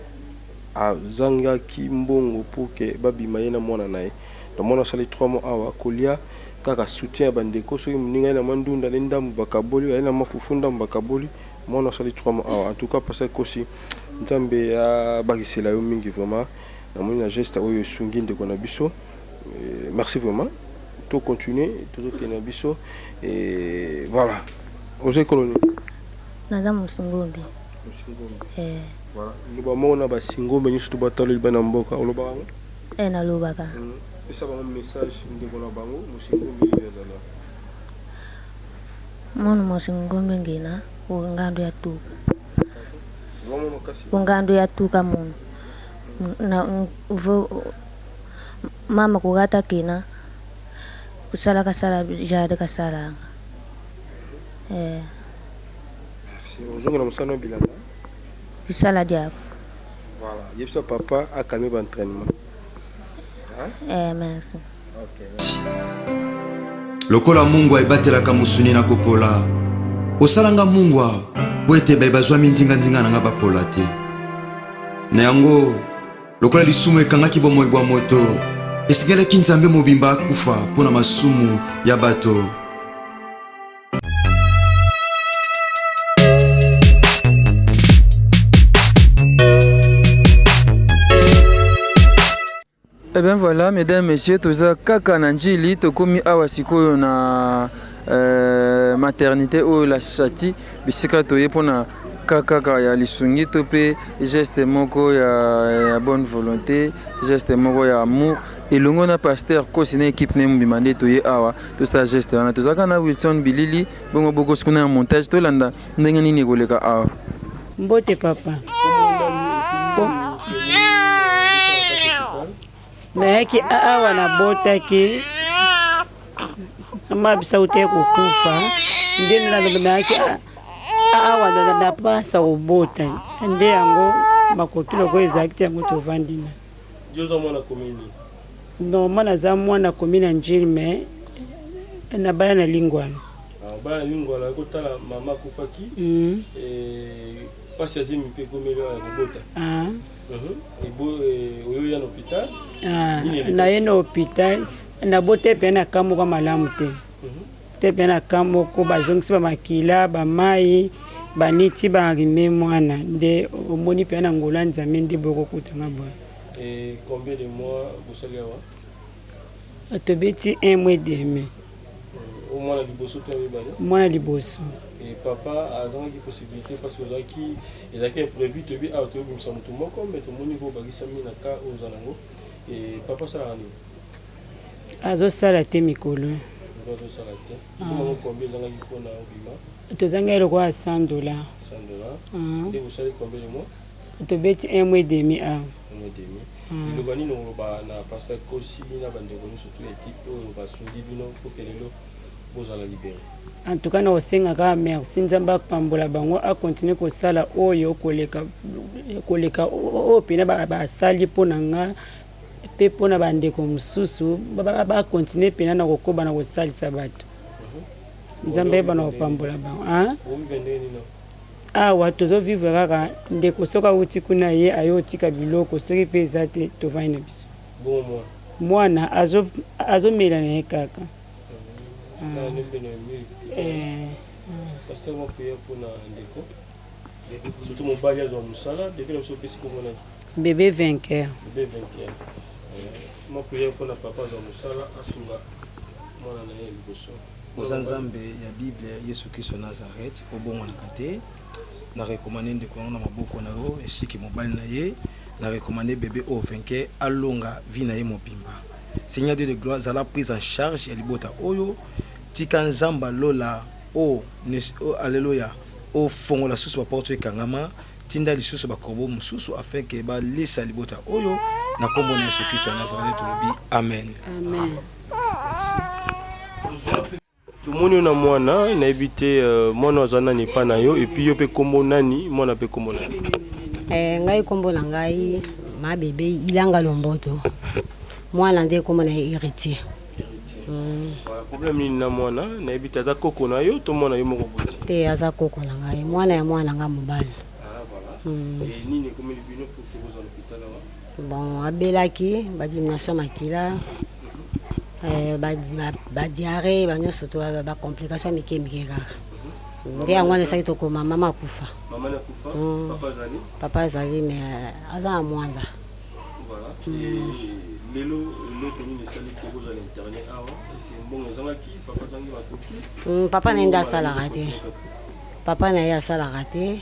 azangaki mbongo pour que babima ye na mwana na ye. Donc mwana asali 3 mois awa kolia kaka soutien ya bandeko soki moninga aye na mwa ndunda ne ndambu bakaboli aye na mwa fufu ndambu bakaboli mwana asali 3 mois awa en tout cas pasteur Kosi Nzambe abakisela yo mingi vraiment namoni na geste oyo esungi ndeko na biso merci vraiment to continuer tozokende na biso et voilà oza ekolo nini? Naza Musingombe. Musingombe. Eh. Voilà loba moko na basingombe nyonso to bataleli bana mboka olobaka yango? Eh nalobaka. Pesa bango message ndeko na bango Musingombe ye azali awa. Munu Musingombe ngina ngando ya tuka. Loba mwa makasi. Ngando ya tuka munu. Na vo mama kukata kina kusala kasala jade kasalanga. Eh. Merci. Ozongela mosala na bilanga? Bisala diako. Voilà, yebisa papa a calmer ba entraînement. Hein? Eh, merci. Ok. Merci. Lokola mungwa ebatelaka mosuni na kopola, osala nga mungwa mpo ete baye bazwami ndingandinga na nga bapola te. Na yango, lokola lisumu ekangaki bomoi bwa moto, esengelaki Nzambe mobimba akufa mpo na masumu ya bato. Eh bien voilà, mesdames, messieurs, toza kaka na Njili, tokomi awa sikoyo na euh, maternité oyo la Chati, bisika toye mpona kaka ya lisungi to mpe geste moko ya, ya bonne volonté, geste moko ya amour elongo na pasteur Kosi na équipe na ye mobimba nde toye awa tosala geste wana. Tozalaka na Wilson Bilili bongo bokosi kuna ya montage, tolanda ndenge nini ekoleka awa. Mbote papa. Nayaki awa nabotaki mama bisa te kokufa nde nayaki awa napasa kobota nde yango makoki lokola ezalaki te yango tovandi na Normal naza mwana komi na Ndjili mais nabala na Lingwala. Ah, obala na Lingwala okotala mama akufaki mm. Eh, pasi ya zemi mpe ekomeli awa ya kobota. Ah. Mhm. Ebo eh, oyo ya na hôpital. Ah, naye na hôpital nabota mpe na kambo malamu te. Mhm. Nakotaki mpe na camp moko, bazongisi ba makila, ba mayi, baniti ba enrhume mwana, nde omoni mpenza na ngolu ya Nzambe nde boye kokuta nga boye. Et combien de mois bosali awa? Tobeti un mois et demi. Oyo mwana liboso to ya mibale? Mwana liboso. Et papa azangaki possibilité parce que ozalaki ezalaki imprévu toyebi awa toyobimisa moto moko mais tomoni ko obakisami na cas oyo oza nango. Et papa asalaka nini? Azosala te mikolo. Mikolo azosala te. Ekoma ngo combien ezangaki mpona obima? Tozangaki lokola 100 dollars. 100 dollars. Nde bosali combien de mois? Tobeti un mois et demi awa. Un mois et demi. Liloba nini okoloba na pasteur Kosi na bandeko nyonso tout ya equipe oyo basungi bino pour que lelo bozala libere? En tout cas nakosenga kaka merci Nzambe apambola bango a continuer kosala oyo koleka koleka oyo pena basali mpo na nga mpe mpo na bandeko mosusu ba continuer pena na kokoba na kosalisa bato. Nzambe ayeba na kopambola bango. Hein? Awa tozo vivre kaka ndeko soki awuti kuna ye aye otika biloko soki pe eza te tovandi na biso. Bongo mwana? Mwana azo azo mela na ye kaka. Eh. Pasteur mwa prière pona ndeko. Surtout mobali azwa musala, bebe na biso opesi kombo nani? Bebe vainqueur. Bebe vainqueur. Mwa prière pona papa azwa musala asunga mwana na ye liboso. Oza nzambe ya bible yesu christo ya Nazareth obongwanaka te na recommande ndeko na nga na maboko na yo ainsi que mobali na ye na recommande bebe oyo vainqueur alonga vie na ye mobimba seigneur Dieu de gloire zala prise en charge ya libota oyo tika nzambe ya lola o alleluia ofongola susu ba porte oyo ekangama tinda lisusu ba corbeau mosusu afin que balesa libota oyo na kombo na yesu christo ya Nazareth tolobi amen, amen. Tomoni yo na mwana, nayebi te euh, mwana aza nani epa na yo epuis yo mpe kombo nani, mwana mpe kombo nani? Eh, ngai kombo na ngai ma bebe Ilanga Lomboto, mwana nde kombo na ye Heritier. Mm. Voilà, problème nini na mwana? Nayebi te aza koko na yo to mwana yo moko boti? Te, aza koko na ngai, mwana ya mwana na ngai mobali. Ah, voilà. Mm. Et nini ekomeli bino pour que bozala l'hôpital awa? Bon, abelaki ba diminution makila eh, ba, ba, ba diarrhée ba nyonso to ba complication mike mike kaka nde yango wana esaki tokoma mama akufa. Mama akufa, papa azali? Papa azali mais euh, aza na Mwanda. Voilà. Et lelo eloko nini esali ke bozala interne awa? Est-ce que mbongo ezangaki? Papa azangi makoki? Papa na ye nde asalaka te. Papa na ye asalaka te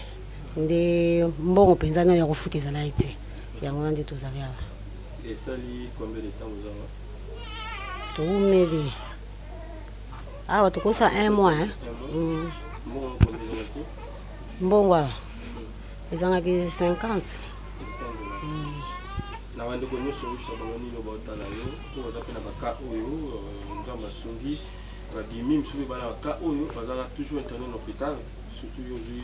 nde mbongo mpenza nano ya kofuta ezalaki te yango wana nde tozali awa. Esali combien de temps boza awa? Towumeli awa tokosala un mois hein? Mm. Mbongo combien ezangaki? Mbongo awa ezangaki 50. Mm. Na bandeko nyonso oyebisa bango nini baotala yo mpo baza mpe na baka oyo euh, Nzambe asungi babimi mosusu mpe bana baka oyo bazalaka toujours interne na hôpital surtout yo ozwi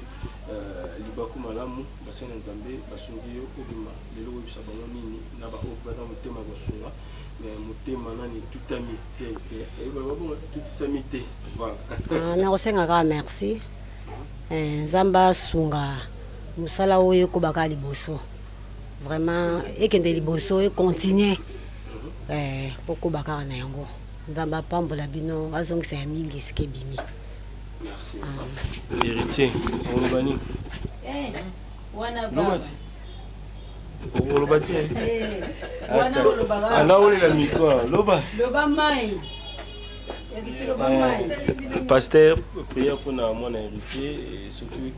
euh, libaku malamu basali na nzambe basungi yo obima lelo oyebisa bango nini na baoyo baza motema ya kosunga mais motema nani etutami te babongo etutisami te voilà ah, nakosenga kaka merci eh, nzambe asunga mosala oyo ekoba kaka liboso vraiment ekende liboso econtinue eh, okoba kaka na yango Nzambe apambola bino azongisa ya mingi esika ebimi. Merci. Héritier, oloba nini? Eh, wana baba. Oloba te. Eh, wana oloba kaka. Anda olela micro, loba. Loba mai. Héritier loba mai. Eh, pasteur, prière pour na mwana héritier et surtout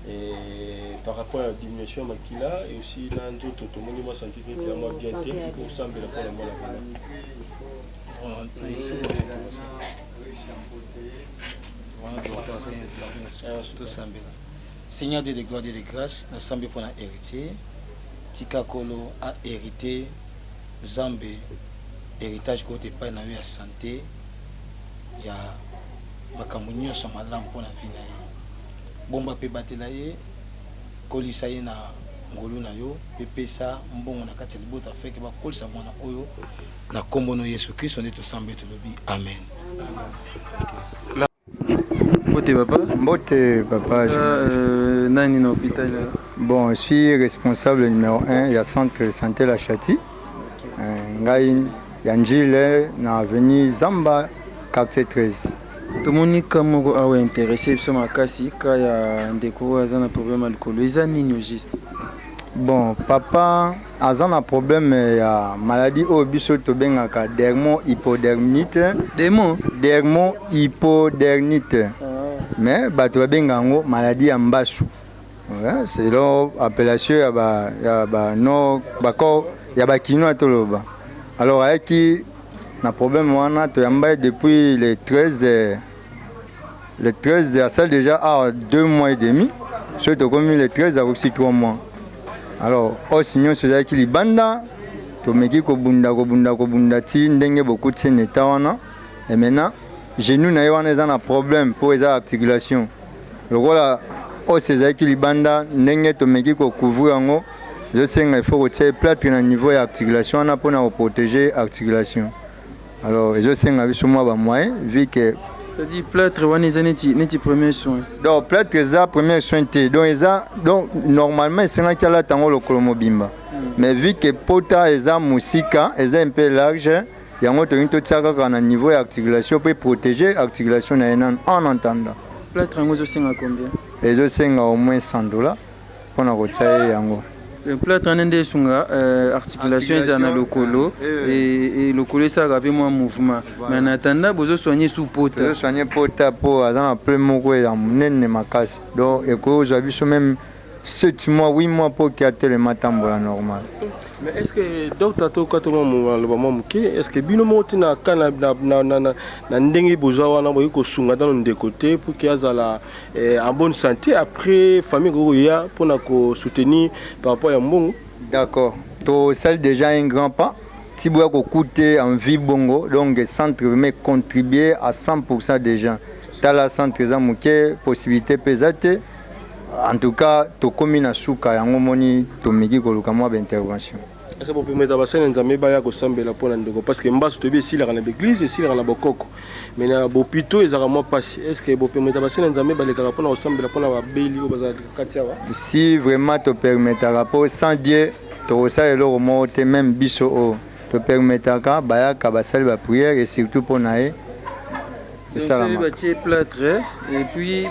et par rapport à la diminution ya makila et aussi na nzoto tomoni mwa santé neti ya mwa bien te osambela mpo na mwana tosambela seigneur dieu de gloire dieu de grâce nasambi mpo na héritier tika kolo a hérité nzambe héritage kota epai na yo ya sante ya makambo nyonso malamu mpo na vi na ye Bomba mpe batela ye, kolisa ye na ngolu na yo, mpe pesa mbongo na kati ya libota afin que bakolisa mwana oyo na kombo no Yesu Kristo nde tosambe tolobi amen. Mbote papa. Mbote papa. Euh, nani na hôpital? Bon, je suis responsable numéro 1 ya centre santé la Châtie. Euh, ngai ya Njile na avenue Zamba quartier 13. Tomoni cas moko awa interesse biso makasi, cas ya ndeko oyo aza na problème ya likolo. Eza nini au juste? Bon, papa aza na problème ya maladie oyo biso tobengaka dermohypodermite. Demo? Dermohypodermite. Mais bato babenga yango maladie ya mbasu. Ouais, selon appellation ya ba ya ba no bako ya ba kinois toloba. Alors ayaki na problème wana toyamba ye depuis le 13 le 13 asali déjà awa 2 mois et demi soki tokomi le 13 akokisi 3 mois. Alors os nyonso ezalaki libanda, tomeki kobunda kobunda kobunda ti ndenge bokuti ye na état wana. Et maintenant genou na ye wana eza na problème mpo eza articulation lokola os ezalaki libanda, ndenge tomeki kocouvrir yango ezosenga il faut kotia ye plâtre na niveau ya articulation wana mpona koprotéger articulation. Alors ezosenga biso mwa bamoyen vu que C'est-à-dire plâtre wana eza neti premier soin. Donc plâtre eza premier soin te, donc eza donc normalement esengaki alata yango lokolo mobimba, mais vu que pota eza mosika, eza un peu large, yango tolingi totia kaka na niveau ya articulation mpe protéger articulation na ye nanu en entendant. Plâtre yango ezosenga combien? Ezosenga au moins 100 $ mpona kotia ye yango. Plâtre wana nde esunga articulation ezala na lokolo e lokolo esalaka mpe mwa mouvement, mais en attendant bozosoigne su pota. Tozosoigne pota mpo aza na plaie moko ya monene makasi, donc ekoki kozwa biso même 7 mois, 8 mois mpo ke atelema atambola normal. Mais est ce que docteur, tokata mwa maloba mwa moke, est ce que bino moko te na ka na ndenge bozwa wana boyei kosunga nano ndeko te pour ke azala en bonne santé, après famille ekoki koya mpona kosoutenir par rapport ya mbongo? D'accord, tosali déjà un grand pas ti boya kokute en vie bongo, donc centre vraiment contribuer à 100% déjà. Tala, centre eza moke, possibilité mpe eza te. En tout cas tokomi na suka yango, moni tomeki koluka mwa baintervention. Est-ce bopermettre basali na Nzambe baya kosambela mpona ndeko? Parce que mbasu toyebi esilaka na baeglise, esilaka na bokoko, mais na bopito ezalaka mwa mpasi. Est ce que bopermettre basali na Nzambe balekaka mpona kosambela mpona babeli oyo bazalaka kati awa? Si, vraiment topermetaka, mpo sans Dieu tokosala eloko moko te. Même biso oyo topermetaka, bayaka basali baprière et surtout mpo na ye esalamaka. Batie plâtre et puis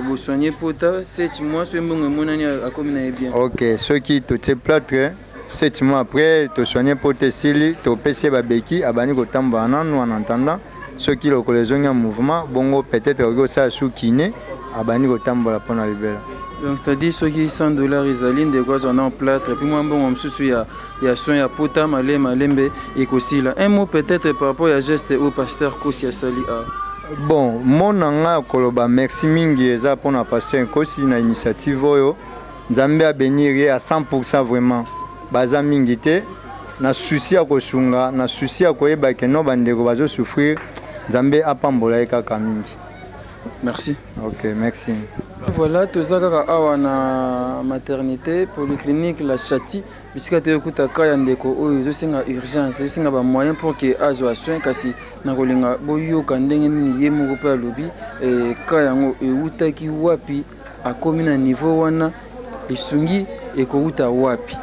bosoigne pota 7 mois, soki mbongo emonani akomi na ye bien. Ok, soki totie plâtre, 7 mois après tosoigne mpo te esili, topesi ye babeki, abandi kotambola nanu en attendant. Soki lokolo ezongi ya mouvement bongo, peut-être akoki kosala su kiné, abandi kotambola mpona libela. Donc c'est-à-dire soki 100 $ ezali, ndeko azwa na plâtre, puis mwa mbongo mosusu ya soin ya pota, malembe malembe ekosila. Un mot peut-être par rapport ya geste oyo pasteur Kosi asali awa? Bon, mo na ngai ya koloba merci mingi eza mpona pasteur Nkosi na initiative oyo. Nzambe abénir ye à 100. Vraiment baza mingi te na souci ya kosunga, na souci ya koyeba ke no bandeko bazosouffrir. Nzambe apambola ye kaka mingi. Merci. Ok, merci. Voilà, toza kaka awa na maternité polyclinique La Chati, bisika toyokuta ka ya ndeko oyo ezosenga urgence, ezosenga bamoyen pour ke azwa soin. Kasi na kolinga boyoka ndenge nini ye moko mpe alobi ka yango ewutaki wapi, akomi na niveau wana, lisungi ekowuta wapi.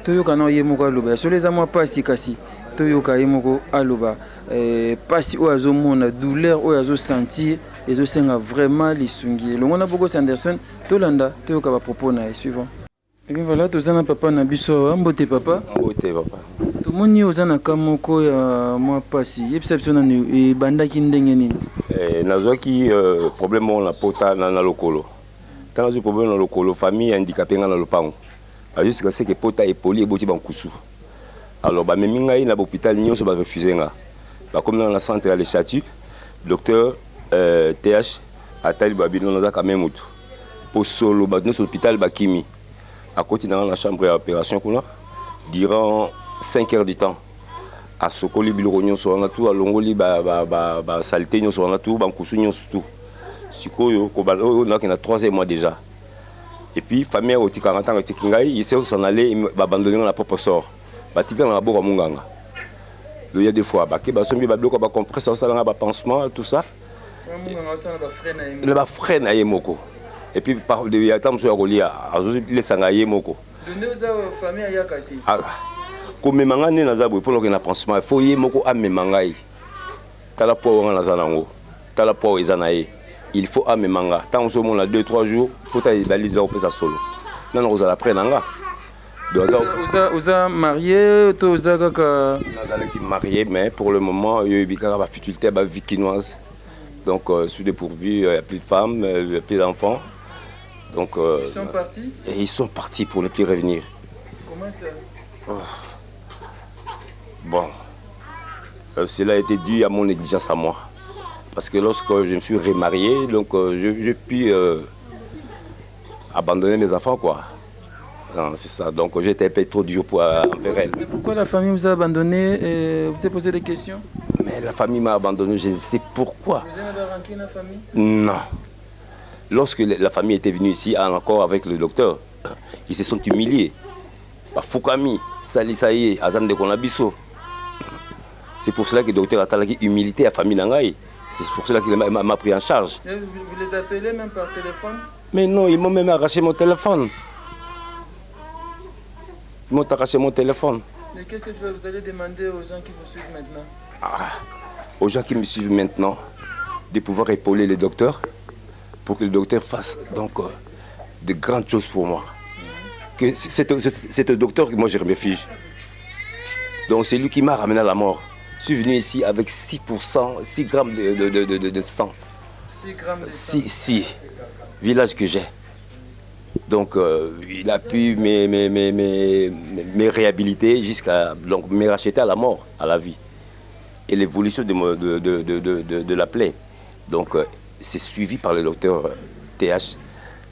Toyoka na ye moko aloba. Ya solo eza mwa mpasi, kasi toyoka ye moko aloba mpasi oyo azomona, douleur oyo azosentir, ezosenga vraiment lisungi. Elongo na Bogos Anderson, tolanda, toyoka bapropos na ye suivant. Et bien voilà, toza na papa na biso awa. Mbote papa. Mbote papa. Tomoni oza na ka moko ya mwa mpasi. Yebisa biso nanu ebandaki ndenge nini? Nazwaki problème moko na pota na lokolo. Ntango nazwi problème na lokolo, famille handicapé ngai na lopango, azwi seke pota epoli, eboti bankusu. Alors bamemi ngai na bahôpital nyonso, barefuse nga. Bakomi nanga na centre ya Le Chatu, docteur th atali babino, naza quand même motu po solo, bato nyonso hôpital bakimi. Akoti nanga na chambre ya opération kuna durant 5 heures du temps, asokoli biloko nyonso wana tu, alongoli basaleté nyonso wana tu, bankusu nyonso tu. Sikoyo oyo nakende na troisième mois déjà. Et puis famille otikanga, ntango etiki ngai, ese s'en aller, babandoni nga na propre sort, batika na maboko ya monganga. Loya des fois bake basombi babiloko ya bacompresse, aosalanga bapansement, tout ça na bafrais na ye moko. Et puis ya ta mosusu ya kolia, azolesanga ye moko. Komema ngai nde naza boye mpona okende na pansement, faut ye moko amema ngai. Tala po wanga naza nango. Tala poids eza na ye. Il faut amema nga. Tango so mona 2 3 jours pota ebali za kopesa solo. Nana kozala près na nga. Donc aza oza oza marié to oza kaka nazalaki marié mais pour le moment yo yebi kaka ba futilité ba vie kinoise. Donc euh, suis dépourvu, il n'y a plus de femmes, il n'y a plus d'enfants. Donc euh, Ils sont partis Et ils sont partis pour ne plus revenir. Comment ça oh. Bon, euh, cela a été dû à mon négligence à moi. Parce que lorsque je me suis remarié, donc euh, je, je pu euh, abandonner mes enfants, quoi. C'est ça. Donc j'étais un peu trop dur pour, envers elle. Mais pourquoi la famille vous a abandonné et Vous avez posé des questions Mais la famille m'a abandonné, je ne sais pourquoi. Vous avez rentré la famille Non. Lorsque la famille était venue ici, en accord avec le docteur, ils se sont humiliés. Bafukami, salisa ye, aza ndeko na biso. C'est pour cela que le docteur atalaki humilité ya famille na ngai. C'est pour cela qu'il m'a pris en charge. Et vous, vous les appelez même par téléphone Mais non, ils m'ont même arraché mon téléphone. Ils m'ont arraché mon téléphone. Et qu'est-ce que vous allez demander aux gens qui vous suivent maintenant ah, Aux gens qui me suivent maintenant, de pouvoir épauler le docteur pour que le docteur fasse donc euh, de grandes choses pour moi. Que c'est le docteur que moi je remercie. Donc c'est lui qui m'a ramené à la mort. Je suis venu ici avec 6%, 6 grammes de, de, de, de, de sang. 6 grammes de sang 6, 6. Village que j'ai. Donc euh, il a pu me, me, me, me, me réhabiliter jusqu'à donc me racheter à la mort, à la vie. Et l'évolution de, de, de, de, de, de la plaie. Donc euh, c'est suivi par le docteur TH,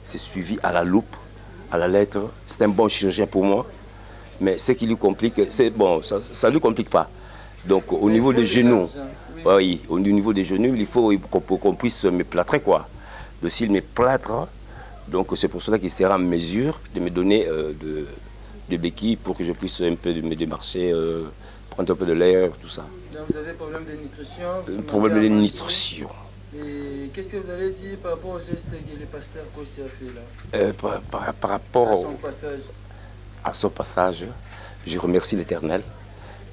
c'est suivi à la loupe, à la lettre. C'est un bon chirurgien pour moi. Mais ce qui lui complique, c'est bon, ça ne lui complique pas. Donc au niveau des genoux, oui. oui. au niveau des genoux, il faut qu'on qu puisse me plâtrer quoi. Donc s'il me plâtre, donc c'est pour cela qu'il sera en mesure de me donner euh, de, de béquilles pour que je puisse un peu me démarcher, euh, prendre un peu de l'air, tout ça. Donc vous avez problème de nutrition euh, Problème de nutrition. Et qu'est-ce que vous allez dire par rapport au geste que le pasteur Kossi a fait là euh, par, par, par, rapport à son passage. À son passage, je remercie l'Éternel.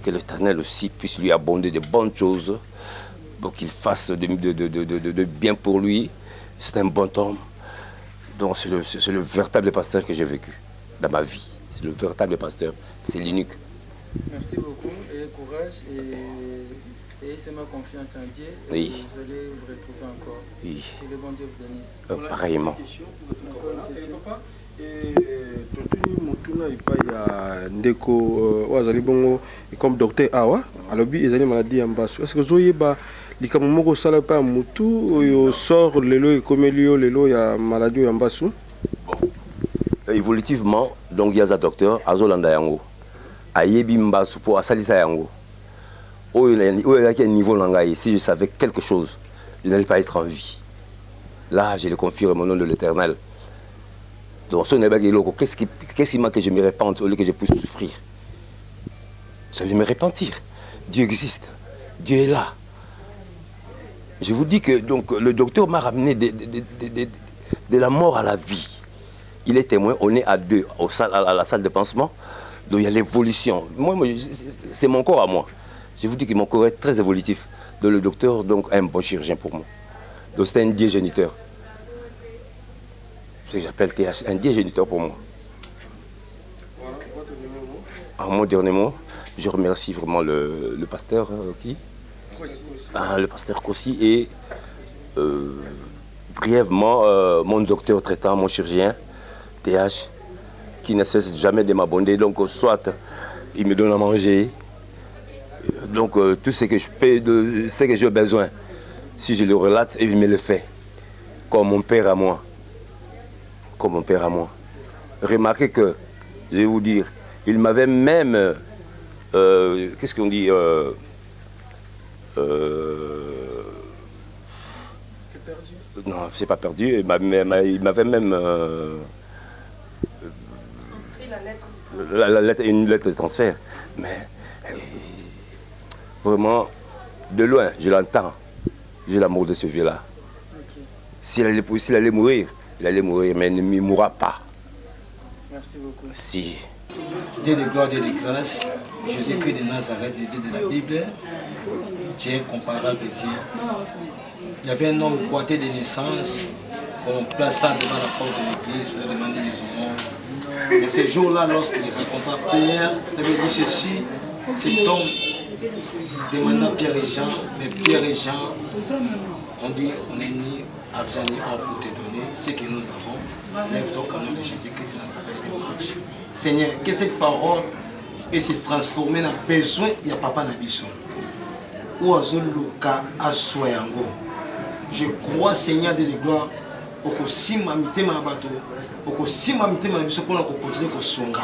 Que l'Éternel aussi puisse lui abonder de bonnes choses, pour qu'il fasse de, de, de, de, de bien pour lui. C'est un bon homme. Donc c'est le, le véritable pasteur que j'ai vécu dans ma vie. C'est le véritable pasteur. C'est l'unique. Merci beaucoup et courage et ayez seulement confiance en Dieu et oui. vous allez vous retrouver encore. Oui. Que le bon Dieu vous bénisse. Euh, pareillement. Totuni motuna epai ya ndeko oyo azali bongo comme docteur awa alobi ezali maladie ya mbasu est ce que ozoyeba likambo moko osala epai ya motu oyo sort lelo ekomeli yo lelo ya maladie oyo ya mbasu évolutivement donc ye aza docteur azolanda yango ayebi mbasu mpo asalisa yango oyo ezalaki ya niveau na ngai si je savais quelque chose je n'allais pas être en vie là je le confirme au nom de l'éternel donc soki nayebaki eloko qu'est-ce qui, qu'est-ce qui manque que je me répande au lieu que je puisse souffrir j'allais me repentir Dieu existe Dieu est là je vous dis que donc le docteur m'a ramené de, de, de, de, de la mort à la vie il est témoin on est à deux au salle, à la salle de pansement donc il y a l'évolution moi, moi c'est mon corps à moi je vous dis que mon corps est très évolutif donc le docteur donc un bon chirurgien pour moi donc c'est un dieu géniteur ce que j'appelle TH un dieu géniteur pour moi En mon dernier mot, je remercie vraiment le, le pasteur euh, qui ah, le pasteur Kossi et euh, brièvement euh, mon docteur traitant, mon chirurgien TH, qui ne cesse jamais de m'abonder. Donc, soit il me donne à manger, donc euh, tout ce que je peux, de ce que j'ai besoin, si je le relate, il me le fait, comme mon père à moi. Comme mon père à moi. Remarquez que, je vais vous dire, il m'avait même, euh, qu'est-ce qu'on dit euh, euh, C'est perdu Non, c'est pas perdu. Il m'avait même euh, la, la lettre, une lettre de transfert. Mais euh, vraiment, de loin, je l'entends. J'ai l'amour de ce vieux-là. Okay. S'il allait, s'il allait mourir, il allait mourir, mais il ne mourra pas. Merci beaucoup. Si. Dieu de gloire, Dieu de grâce, Jésus-Christ de Nazareth, Dieu de la Bible, Dieu incomparable Dieu. Il y avait un homme boité de naissance qu'on plaça devant la porte de l'église pour demander des aumônes. Mais ce jour-là, lorsqu'il rencontra Pierre, il avait dit ceci, cet homme demanda Pierre et Jean, mais Pierre et Jean ont dit, on n'est ni argent ni or pour te donner ce que nous avons. Lève-toi au nom de Jésus-Christ de Nazareth et marche. Seigneur, que cette parole et se transformer na besoin ya papa na biso oyo azoluka azwa yango. Je crois Seigneur de gloire, okosimba mitema ya bato, okosimba mitema na biso mpona kokontinue kosunga.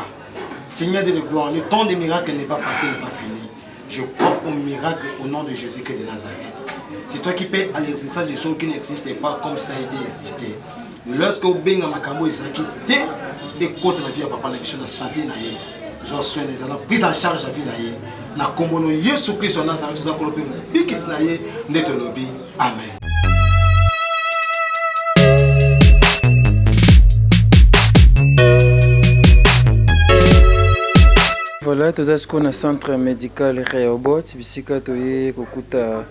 Seigneur de gloire, le temps des miracles n'est pas passé, n'est pas fini. Je crois au miracle au nom de Jésus-Christ de Nazareth. C'est toi qui paies à l'existence des choses qui n'existent pas comme ça a été existé. Lorsque obenga makambo ezalaki te ekota na vie ya papa na biso na santé na ye, zwa soin na ezala prise en charge ya vie na ye na kombo no Yesu Kristo ya Nazareth, toza kolo mpe mobikisi na ye nde tolobi amen. Voilà, toza sikoyo na centre médical Rehoboth bisika toye kokuta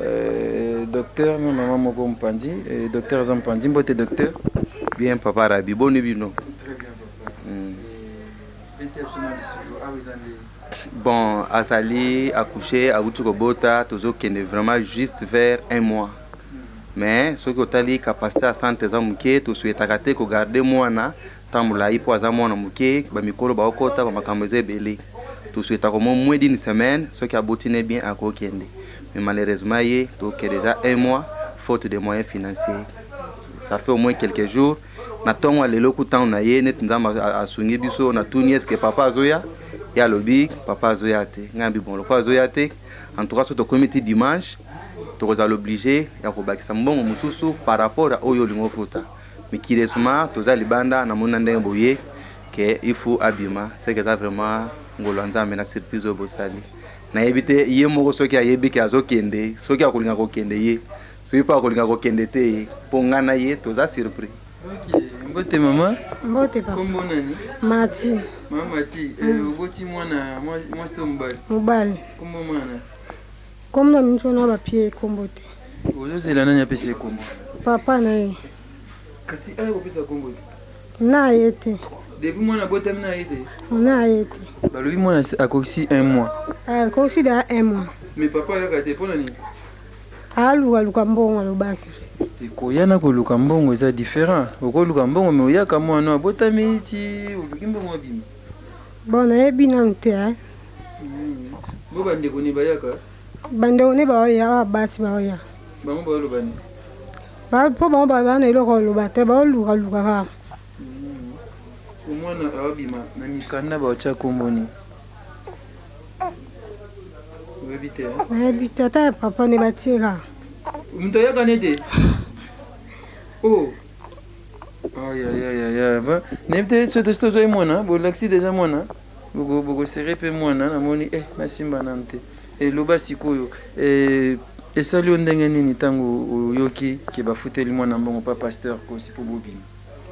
euh, docteur na mama moko mopanzi. Euh, docteur aza mopanzi, mbote docteur. Bien papa Rabi, boni bino? Très bien papa. Bete biso na lisolo awa eza nde. Bon, azali accouché, awuti kobota, tozokende vraiment juste vers un mois. Mais soki otali capacité ya centre eza moke, tosouhaitaka te kogarde mwana ntango molai mpo aza mwana moke, bamikolo baokota, bamakambo eza ebele. Tosouhaitaka au moins moins d'une semaine, soki aboti ne bien akokende. Mais malheureusement ye toke déjà un mois faute de moyens financiers. Ça fait au moins quelques jours. Na ntongo ya lelo kutango na ye neti Nzambe asungi biso, natuni est-ce que papa azoya, ye alobi papa azoya te. Ngai nabi bon, lokola azoya te, en tout cas soki tokomi ti dimanche tokozala oblige ya kobakisa mbongo mosusu par rapport ya oyo olingi ofuta. Mais curieusement toza libanda, namoni na ndenge boye ke il faut abima, c'est que eza vraiment ngolu ya Nzambe na surprise oyo bosali. Nayebi te ye moko soki ayebi ke azokende, soki akolinga kokende ye, soki mpe akolinga kokende te ye, mpo ngai na ye toza surpris. Ok, mbote mama. Mbote papa. Kombo nani? Mati. Mama Mati, eh, oboti mwana mwasi to mobali? Mobali. Kombo mwana? Kombo na minso na ba pie kombo te. Ozozela nani apesa ye kombo? Papa na ye. Kasi aya kopesa kombo te. Na ye te. Depuis mwana abotami na ye te? Na ye te. Balobi mwana akokisi un mois. Akokisi da un mois. Mais papa ayaka te mpo na nini? Alukaluka mbongo alobaki. Te koya na koluka mbongo eza different. Okoluka mbongo mais oyaka mwana abotami ti oluki mbongo abima. Bon nayebi nanu te eh. Bo bandeko ne bayaka? Bandeko ne baoya awa basi baoya. Bango baoloba nini? Ba po bango ba na eloko oloba te baoluka luka kaka. Mwana aobima na mikanda baotya kombo nini? Oyebi te? Nayebi te ata ya papa nde batie kaka. Moto ayaka ne te? Oh. Ayayayaya. Nayebi te soki tosi tozwaki mwana, bolakisi deja mwana. Bokosere mpe mwana namoni eh nasimba nanu te. Eloba sikoyo eh, esali yo ndenge nini ntango oyoki ke bafuteli mwana mbongo pa pasteur Kosi mpo bobima?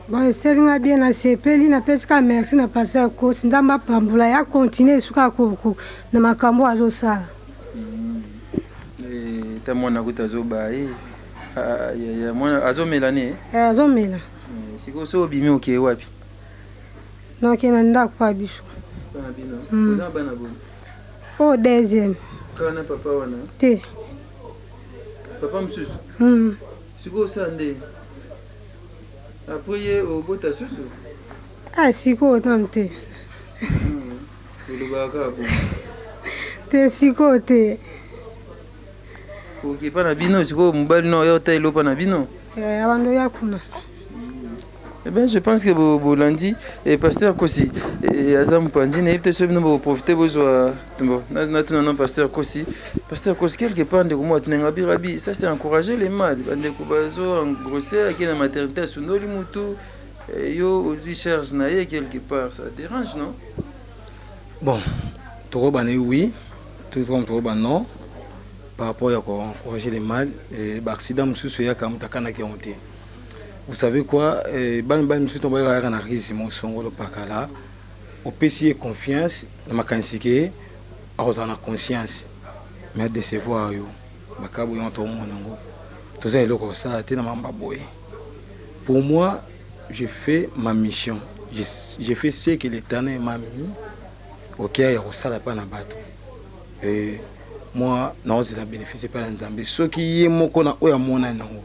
Bon esali nga bien nasepeli napesi kaka merci na pasteur Kosi Nzambe apambola ye acontinue esuka na makambo oyo azosala. Eh, ta mwana kuta azoba ye ah, ya mwana azomela ne? Eh, azomela. Eh, sikoyo soki obimi okei wapi? Nakende na ndako pa biso. Bana bino? Mm. Oza bana boni? Oyo deuxième. Kaka na papa wana? Te. Papa mosusu? Mm. Sikoyo osala nde après ye obota susu? Ah, sikoyo nanu te. Olobaka kaka bongo. Te sikoyo te. Oke pa na bino sikoyo mobali no oya otala eloko pa na bino? Eh, abando ya kuna. Eh bien, je pense que bolandi eh, pasteur Kosi eh, aza mopanzi nayebi te soki bino boprofite bozwa bon natuna non pasteur Kosi. Pasteur Kosi quelque part ndeko moko atunanga bi rabi, ça c'est encourager les mal, bandeko bazo engrosser ake na maternité asundoli mutu eh, yo ozwi charge na ye quelque part ça dérange non? Bon, tokobana oui, tout comme tokobana non par rapport ya ko encourager les mal, eh, ba accident mosusu eyaka moto akanaki yango te. Vous savez quoi, eh, bana mibali mosusu ntango bayaka na crise mosongolo pakala, opesi ye confiance na makanisi ke akozala na conscience, mais adecevoir yo. Bakabo yango tokomona yango. Toza na eloko ya kosala te na makambo ya boye. Pour moi, je fais ma mission. Je, je fais ce que l'Éternel m'a mis au cœur ya kosala epai na bato. Et moi, naozela bénéfice epai na Nzambe. Soki ye moko na oyo amonani nango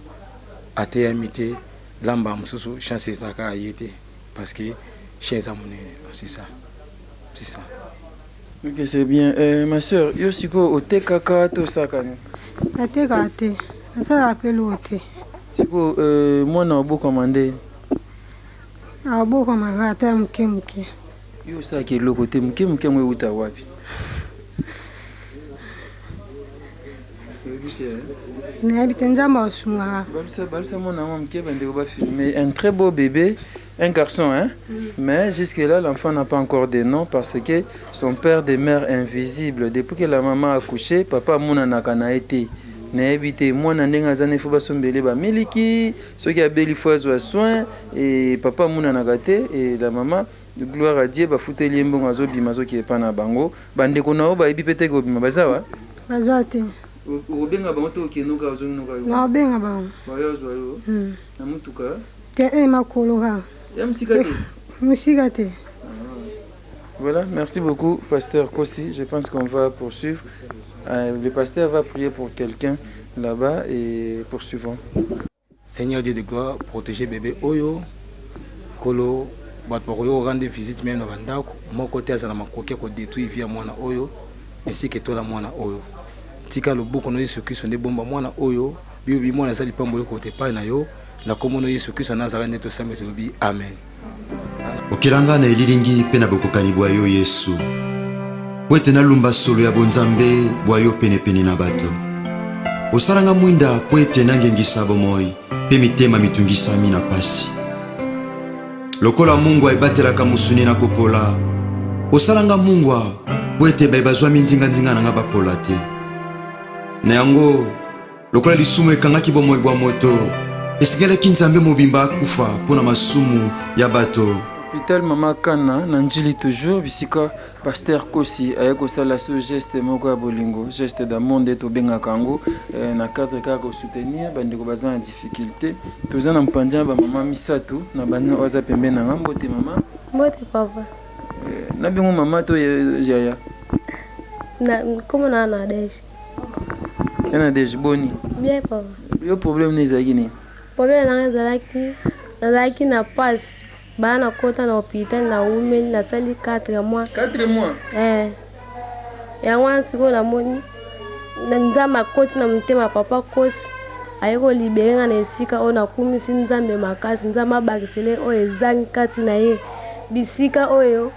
ateyami te, lamba mosusu chance ezalaka ye te parce que chien eza monene. C'est ça. C'est ça. Ok, c'est bien. Euh, ma soeur, yo sikoyo otekaka to osaka nini? Natekaka te, nasalaka mpe eloko te. Sikoyo euh, mwana obokama nde? Abokama kaka ata ya moke moke. Yo osalaka eloko te, moke moke yango euta wapi? Nayebi te, Nzambe asungaka. Balusa balusa mwana yango moke bandeko ba filmer un très beau bébé. Un garçon, hein? Mm. Mais jusque-là, l'enfant n'a pas encore de nom parce que son père demeure invisible. Depuis que la maman a accouché, papa amonanaka na ye te. nayebi te mwana ndenge aza ne fo basombele bamiliki soki abeli fo azwa soin e papa amonanaka te e la mama gloire à Dieu bafuteli ye mbongo azobima azokende epa na bango bandeko na yo bayebi mpe te kobima baza wa baza te okobenga bango to okende oka ozongi noka yo naobenga bango bayo azwa yo na motuka Te eh makolo kaka. Ya musika te. Musika te. Voilà, merci beaucoup, pasteur Kossi. Je pense qu'on va poursuivre. Euh, le pasteur va prier pour quelqu'un là-bas et poursuivons. Seigneur Dieu de gloire, protégez bébé Oyo, Kolo, bato bakoki korendre visite meme na bandako moko te azala makoki ya kodetruire vie ya mwana oyo esika etola mwana oyo tika loboko na yesu kristo nde bomba mwana oyo biyobi mwana aza lipamboli kote epai na yo Na kombo no Yesu Kristo ya Nazareth nde tosambi tolobi amen. Okela nga na elilingi mpe na bokokani bwa yo Yesu, mpo ete nalumba solo ya bonzambe bwa yo penepene na bato. Osala nga mwinda mpo ete nangengisa bomoi mpe mitema mitungisami na pasi. Lokola mungwa ebatelaka mosuni na kopola, osala nga mungwa mpo ete baye bazwami nzinganzinga na nga bapola te. Na yango, Lokola lisumu ekangaki bomoi bwa moto, esengelaki Nzambe mobimba akufa mpo na masumu ya bato. Hôpital Mama Kana na Ndjili toujours bisika Pasteur Kosi aye kosala so geste moko ya bolingo, geste d'amour nde tobengaka yango eh, na cadre kaka ko soutenir bandeko baza na difficulté. Toza na mpanzi ya ba mama misato na bana oyo aza pembeni na nga. Mbote mama. Mbote papa. Eh, na bingo mama to yaya? Na comment na Nadège. Ya Nadège boni? Bien papa. Yo problème nini ezalaki nini? Problème na nga ezalaki nazalaki na pasi baya na kota na hôpital na wumeli nasali 4 mois. 4 mois? Eh. Yango wana sikoyo namoni na Nzambe akoti na motema papa Kosi aye kolibere nga na esika oyo nakumisi Nzambe makasi. Nzambe abakisele oyo ezangi kati na ye bisika oyo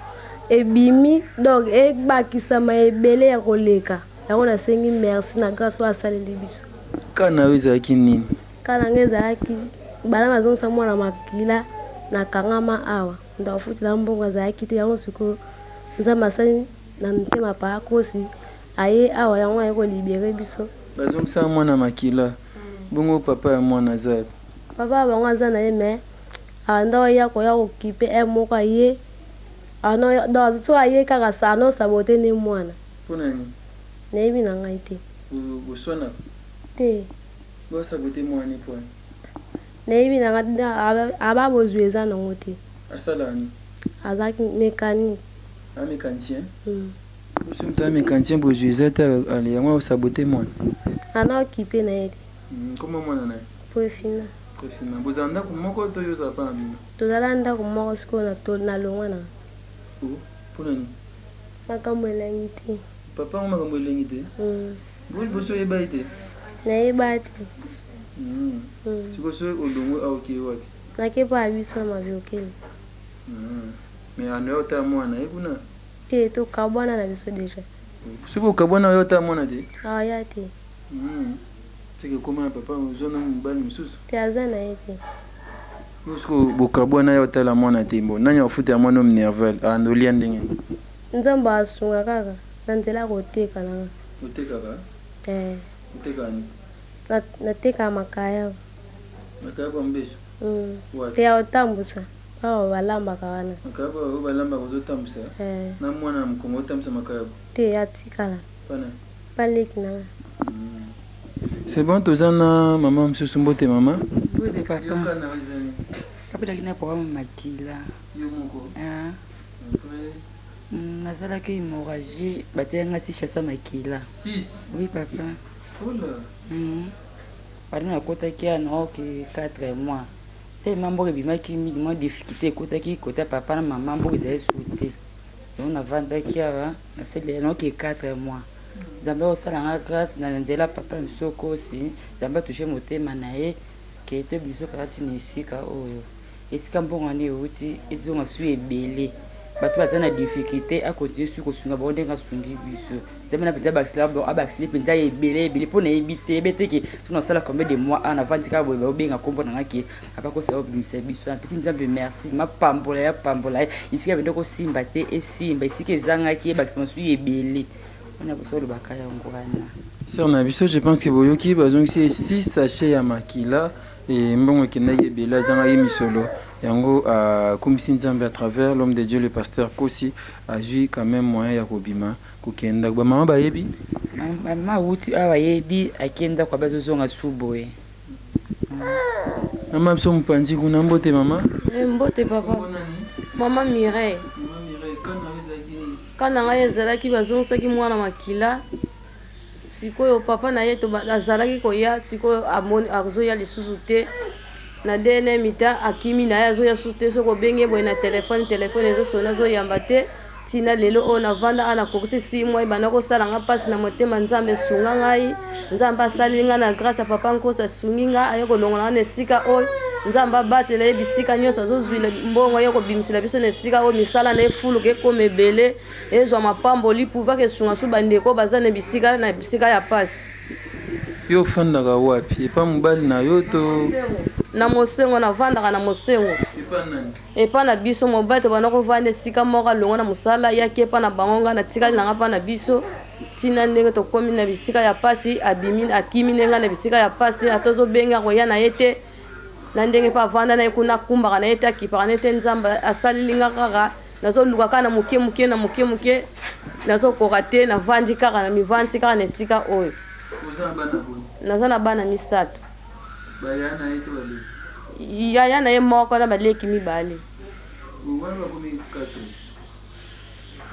ebimi donc ebakisama ebele ya koleka yango nasengi merci na grace oyo asaleli biso. Cas na yo ezalaki nini? Cas na ngai ezalaki banda nazongisa mwana makila nakangama awa moto akofutela mbongo azalaki te yango sikoyo Nzambe asali na motema pa akosi aye awa yango aye kolibere biso. Bazongisa mwana makila bongo papa ya mwana aza wapi? Papa ya bango aza na ye mais abanda koya koya kokipe heure moko aye Donc soki aye kaka ano sabote nde mwana. Pona nini? Nayebi na ngai te. Boswanaka? Te. Bo sabote mwana ne pona nini? Nayebi na ngai aba bozwi eza nango te. Asalaka nini? Azalaki mecanique. A mecanicien? Soki moto aza mecanicien bozwi eza te ale yango asabote mwana? Ana okipe na ye te. Kombo mwana na ye? Prefina. Prefina. Bozala ndako moko to yo ozala pa na bino? Tozala ndako moko sikoyo na longwa na. Oh pona nini? Makambo elengi te. Papa yango makambo elengi te? Mm. Bo liboso oyeba ye te? Nayeba te. Mm. Mm. Sikoyo soki olongwe awa okei wapi? Nake epai ya biso na Maviokele. Mm. Mais ando ya otala mwana ye kuna? Te, tokabwana na biso deja. Soki okabwana oya otala mwana te? Aya te. Mm. Seke ekoma na papa ozwa na mobali mosusu? Te aza na ye te. Yo sikoyo bokabwana ya otala mwana te bon nani akofutela mwana oyo minerval ah olia ndenge nini? Nzambe asunga kaka na nzela ya koteka na nga. Otekaka? Eh. Otekaka nini? Na natekaka makayabo. Makayabo ya mobesu? Mm. Wapi? Te ya kotambusa awa balambaka wana. Makayabo oyo balambaka ozotambusa? Eh. Na mwana na mokongo otambusa makayabo? Te atikala. Pana? Pa leki na nga. Mm. C'est bon, toza na mama mosusu. Mbote mama. Mbote papa. Kapelaki na programme makila. Yo moko. Ah. Nasalaki hémorragie, batiaki nga six chasa makila. Six? Oui papa. Ola. Bana nakotaki ya naoke 4 mois. Tellement mboka ebimaki mingi, mwa difficulté ekotaki kota papa na mama, mboka ezali su te. Donc navandaki awa, nasali naoke 4 mois. Nzambe akosala nga grâce na nzela papa na biso Kosi, Nzambe atouche motema na ye ke toyebi biso kaka ntina esika oyo. Esika mbongo wana euti ezonga su ebele. Bato baza na difficulté akontinue su kosunga bango ndenge asungi biso. Nzambe na mpenza abakiseli mpenza ebele ebele mpo nayebi te yebi te ke soki nasala combien de mois awa navandi kaka boye baobenga nkombo na nga ke abakosa obimisa biso. Napesi Nzambe merci, mapambola ya pambola ye. Esika bende kosimba te esimba, esika ezangaki ebakisa masusu ebele. Wana boso olobaka yango wana. Sœur na biso, je pense que boyoki bazongisi ye 6 sachet ya makila e mbongo ekendaki ebele, azangaki misolo yango, akumisi Nzambe à travers l'homme de Dieu le pasteur Kosi, azwi quand même moyen ya kobima kokenda. Bamama bayebi. Mama awuti awa ayebi akenda kwa bazozonga su boye. Mama biso mopanzi kuna, mbote mama. Mbote papa. Mama Mireille. Ka na ngai ezalaki bazongisaki mwana makila. Sikoyo papa na ye azalaki koya, sikoyo amoni azoya lisusu te. Na deuxième mi-temps akimi na ye, azoya susu te. Soki obengi ye boye na telefone, telefone ezosona, azoyamba te. Ntina lelo oyo navanda awa, nakokisi 6 mois, ebanda kosala nga mpasi na motema. Nzambe esunga ngai, Nzambe asaleli ngai na grâce ya papa Nkosi, asungi ngai, aye kolongola ngai na esika oyo. Nzambe abatela ye bisika nyonso azozwila mbongo, aye kobimisela biso na esika oyo. Misala na efuluka, ekoma ebele, ezwa mapamboli pouvoir esunga su bandeko baza na bisika ya pasi. Yo ofandaka wapi? Epa mobali na yo to? Na Mosengo, navandaka na Mosengo. Epa nani? Epa na biso. Mobali tobanda kovanda esika moko, alongwa na mosala, yaki epa na bango, ngai natikali nanga mpa na biso. Ntina ndenge tokómi na bisika ya pasi, abimi, akimi nde ngai na bisika ya pasi. Ata ozobenga, koya na ye te. Na ndenge mpe avanda na ye kuna, akumbaka na ye te, akipaka na ye te. Nzambe asaleli nga kaka, nazoluka kaka na moke moke, na moke moke, nazokoka te. Navandi kaka na mivandisi kaka na esika oyo. Oza na bana boni? Naza na bana misato. Baya na ye to baleki? Yaya na ye moko na baleki mibale. Wana bakomi 4.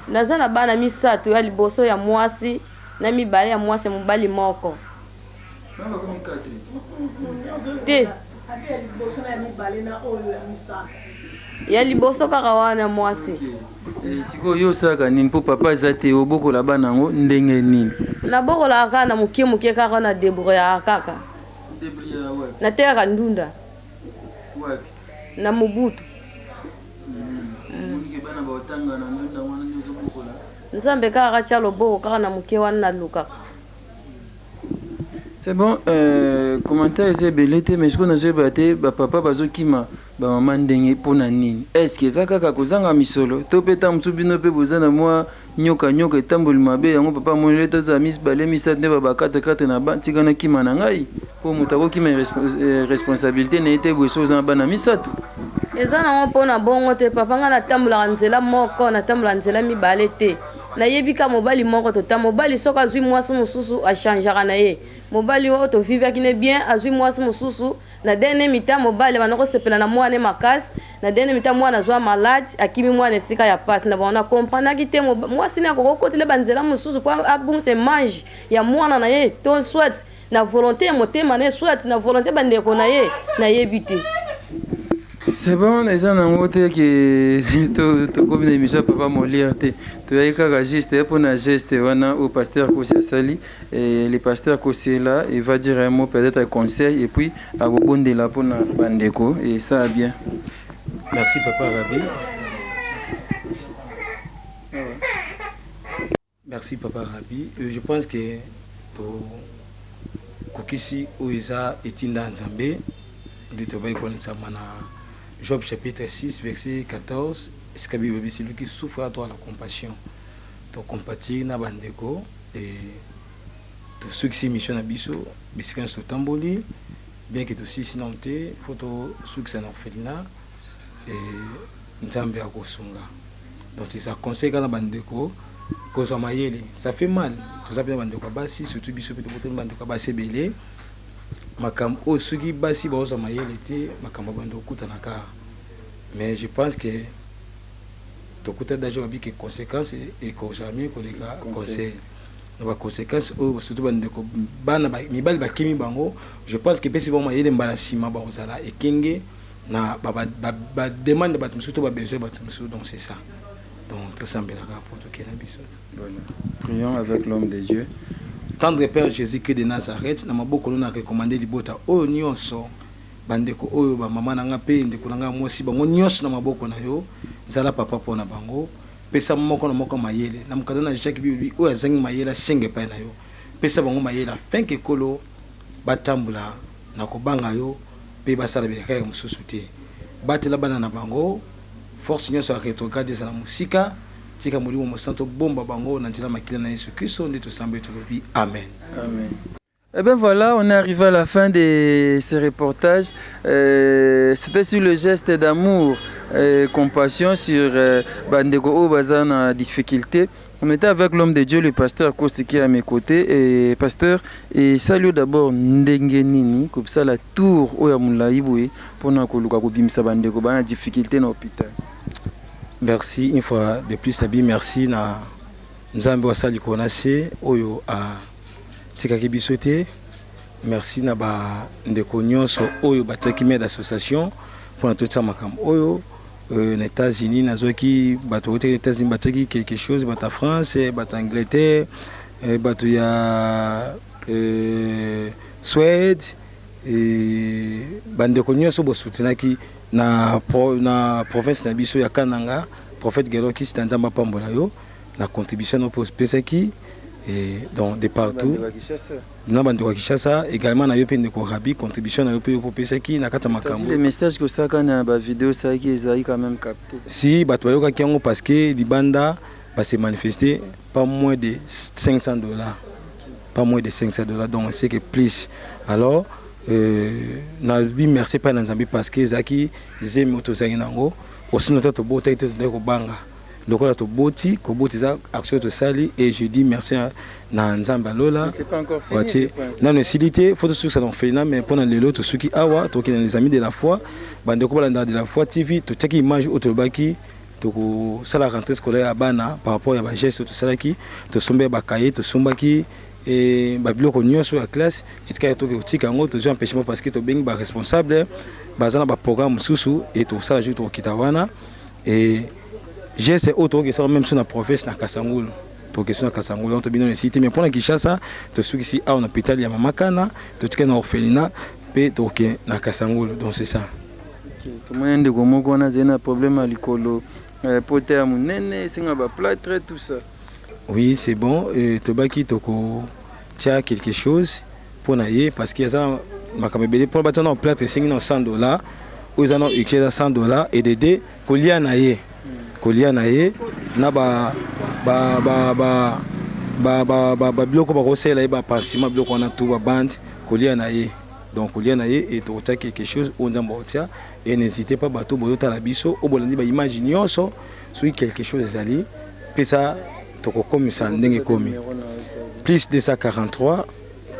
Naza na bana misato, ya liboso ya mwasi na mibale ya mwasi, ya mobali moko. Wana bakomi 4. Te. Ya liboso kaka wana mwasi. Sikoyo yo osalaka nini mpo papa aza te? Obokola bana yango ndenge nini? Nabokolaka kaka na moke moke, kaka na débrouillaka kaka. Natekaka ndunda. Wapi? Na Mobutu. Omonike bana baotanga na ndunda wana nde ozobokola? Nzambe kaka katya loboko kaka na moke wana nalukaka. C'est bon, commentaire eza ebele te, mais sikoyo nazoyeba te bapapa bazokima bamama ndenge mpona nini. Est-ce eza kaka kozanga misolo to mpe ntango mosusu bino mpe boza na mwa nyoka nyoka, etamboli mabe yango papa amoneli tozala mibale misato nde baba 4 4 na ba tika na kima na ngai, mpo moto akokima responsabilité na ye te boye so oza na bana misato? Eza nango mpona bongo te papa. Ngai natambolaka nzela moko, natambolaka nzela mibale te. Nayebi ka mobali moko tota. Mobali soki azwi mwasi mosusu, achangeaka na ye. Mobali oyo tovivaki ne bien, azwi mwasi mosusu. Na dernier mi-temps, mobali banda kosepela na mwana makasi. Na dernier mi-temps, mwana azwa malade, akimi mwana esika ya pasi na bango. Na comprendaki te, mwasi ne akoki kokotela banzela mosusu mpo abungisa image ya mwana na ye, to soit na volonté ya motema na ye, soit na volonté bandeko na ye, nayebi te. C'est bon, eza nango te ke tokomi na émission ya papa Molière te. Toyaki kaka juste mpona geste wana oyo pasteur Kosi asali. Le pasteur Kosi est là, il va dire un mot, peut-être un conseil, et puis akobondela mpona bandeko et ça bien. Merci papa Rabi. Merci papa Rabi. Je pense que tokokisi oyo eza etinda ya Nzambe nde tobai konisama na Job chapitre 6 verset 14, esika Bible elobi: celui qui souffre a droit à la compassion. Tocompatir na bandeko e tosukisi mission na biso bisika nyonso totamboli. Bien que tosilisi nano te, fo tosukisa na orphelinat e Nzambe akosunga. Donc c'est ça, conseil kaka na bandeko. Kozwa mayele, ça fait mal. Toza mpe na bandeko ya basi, surtout biso mpe tobotami bandeko ya basi ebele. Makambo oyo soki basi baozwa mayele te, makambo ya bando okutana kaka. Mais je pense que tokuta danger babi ke conséquence ekozala mingi koleka conseil. Na ba conséquences oyo surtout bandeko bana mibali bakimi bango, je pense que epesi bango mayele mbala nsima bakozala ekenge na ba demande bato mosusu to ba besoin bato mosusu. Donc c'est ça. Donc tosambelaka mpo tokenda biso. Voilà. Prions avec l'homme de Dieu. Tendre Père Jésus-Christ de Nazareth, na maboko no na recommander libota oyo nyonso, bandeko oyo ba mama na nga mpe ndeko na nga mwasi, bango nyonso na maboko na yo. Zala papa mpo na bango, pesa moko na moko mayele. Na mokanda na Jacques Bible oyo azangi mayele asenga epai na yo. Pesa bango mayele afin que Nkolo batambola na kobanga yo mpe basala ba mosusu te. Batela bana na bango, force nyonso ya rétrograde ezala mosika. Tika molimo mosantu bomba bango na nzela makila na Yesu Kristo nde tosambeli tolobi amen. Amen. Eh bien voilà, on est arrivé à la fin de ce reportage. C'était sur le geste d'amour et compassion sur bandeko oyo baza na difficulté. On était avec l'homme de Dieu, le pasteur Kosti qui est à mes côtés. Et pasteur, et salut d'abord ndenge nini, comme ça la tour oyo ya molayi boye mpona koluka kobimisa bandeko bana difficulté na hôpital. Merci une fois de plus tabi, merci na Nzambe oyo asali likolo na se oyo atikaki biso te. Merci na bandeko nyonso oyo batiaki main d'association mpona totia makambo oyo. Na États-Unis nazwaki bato bautaki na États-Unis, batiaki quelque chose, bato ya France, bato ya Angleterre, bato ya Suède, bandeko nyonso bosoutenaki na province na biso ya Kananga. Prophète Gelor Kisita, Nzambe apambola yo na contribution na mpo opesaki. Donc de partout na bandeko ya Kinshasa également, na yo mpe ndeko Rabi, contribution na yo mpe yo mpo opesaki na kati ya makambo. Le message kosaka na bavideo osalaki ezali quand même capté. Si bato bayokaki yango, parce que libanda base manifester pas moins de 500 $, pas moins de 500 $. Donc c'est que plus. Alors nabi merci epai na Nzambe, parce que ezalaki zemi oyo tozalaki nango osino ta tobotaki te, tozalaki kobanga lokola toboti. Kobota eza action tosali et je dis merci na Nzambe alola. Nano esili te, faut tosukisa na orphelinat, mais mpona lelo tosuki awa. Tokende na Les Amis de la Foi. Bandeko balandaka de la Foi TV, totiaki image oyo tolobaki tokosala rentrée scolaire ya bana par rapport ya bageste tosalaki. Tosombi ya bacahier, tosombaki babiloko nyonso ya classe. Etikaki toke kotika yango, tozwi empêchement parce que tobengi baresponsable, baza na baprogramme mosusu e tokosala jour tokokita wana. E geste oyo tokoki esala même so na province na Kasangulu, tokoki so na Kasangulu. Donc tobino na esili te, mais mpona Kinshasa tosukisi awa na hôpital ya Mama Kana, totikali na orphelinat mpe tokoke na Kasangulu. Donc c'est ça. Tomoni ndeko moko wana azali na problème ya likolo, pota ya monene, esenga baplâtre, tout ça. Oui, c'est bon. Tobaki tokotia quelque chose mpo na ye, parce que aza makambo ebele mpona batia na plâtre, esengi na 100 $. Oyo eza na uki eza 100 $. Edede kolia na ye, kolia na ye na babiloko bakosalela ye, bapansement, biloko wana tout, babande, kolia na ye. Donc kolia na ye e tokotia quelque chose oyo Nzambe akotia. E n'hésitez pas, bato bozotala biso oyo bolandi baimage nyonso, soki quelque chose ezali, pesa, tokokomisa ndenge ekomi. Plus 243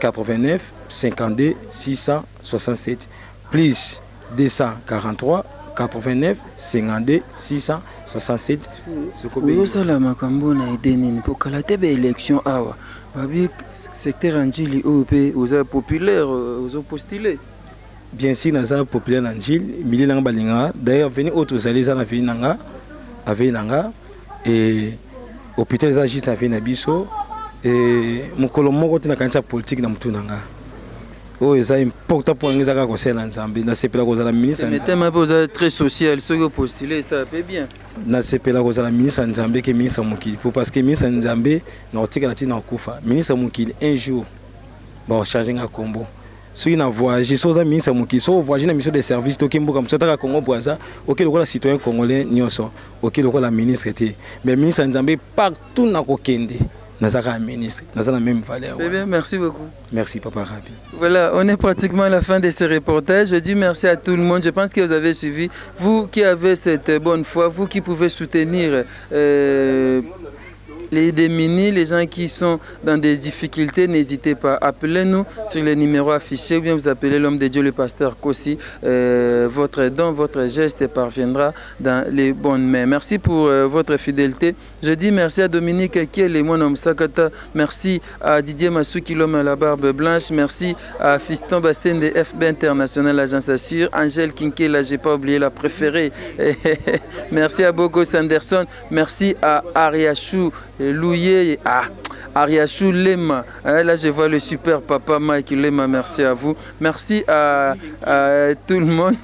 89 52 667, plus 243 89 52 667. Oyosala makambo na ede nini? Mpo kala te baélection awa, babi secteur ya Njili oyo mpe oza populaire, ozopostule. Bien sûr, naza populaire na Njili, milieu nanga balingaka. D'ailleurs avenue oyo tozali eza na avenue na nga, avenue na nga e hôpital eza juste na avenue na biso. E mokolo moko te nakanisi ya politique na motu na nga. Oyo eza important mpo nanga eza kaka kosalela Nzambe. Nasepela kozala ministre. Metema mpe oza très social, soki opostule esala mpe bien. Nasepela kozala ministre ya Nzambe ke ministre ya mokili, po parce que ministre ya Nzambe nakotikala ntina kokufa. Ministre ya mokili, un jour bakochange nga kombo. Soki na voyage, soki oza ministre ya mokili, soki ovoyage na mission de service, toki mboka mosusu, ataka Congo Braza, oke lokola citoyen congolais nyonso, oke lokola ministre te. Mais ministre ya Nzambe, partout nakokende, naza kaka ministre, naza na même valeur. C'est bien, merci beaucoup. Merci, papa Rabi. Voilà, on est pratiquement à la fin de ce reportage. Je dis merci à tout le monde. Je pense que vous avez suivi. Vous qui avez cette bonne foi, vous qui pouvez soutenir. Les démunis, les gens qui sont dans des difficultés, n'hésitez pas. Appelez-nous sur les numéros affichés ou bien vous appelez l'homme de Dieu, le pasteur Kossi. Votre don, votre geste parviendra dans les bonnes mains. Merci pour votre fidélité. Je dis merci à Dominique Kiel et moi, Sakata. Merci à Didier Massouki, l'homme à la barbe blanche. Merci à Fiston Bastien de FB International, agence Assure. Angèle Kinkela, j'ai pas oublié la préférée. Merci à Boko Sanderson. Merci à Ariachou Louye. Ah, Ariachou Lema. Hein, là, je vois le super papa Mike Lema. Merci à vous. Merci à tout le monde.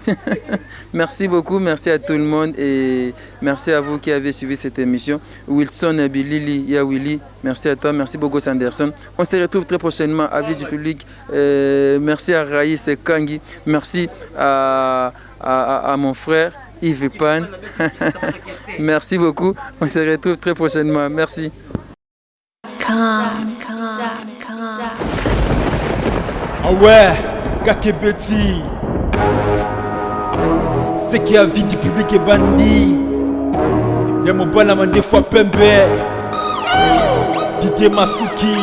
Merci beaucoup. Merci à tout le monde. Et merci à vous qui avez suivi cette émission. Wilson Bilili Yawili. Merci à toi. Merci beaucoup, Sanderson. On se retrouve très prochainement à Vie du Public. Merci à Raïs Kangi. Merci à mon frère Yves Pan. Merci beaucoup. On se retrouve très prochainement. Merci. Ah ouais, Kakebeti. Ce qui a vie du public est bandit. Ya mobala mandefu pembe. Didier Masuki.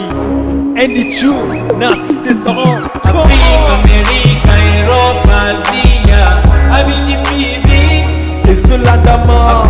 Andy Chu, Narcisse Desarans. Afrique, Amérique, Europe, Asie, Abidi Bibi. Et cela d'amant.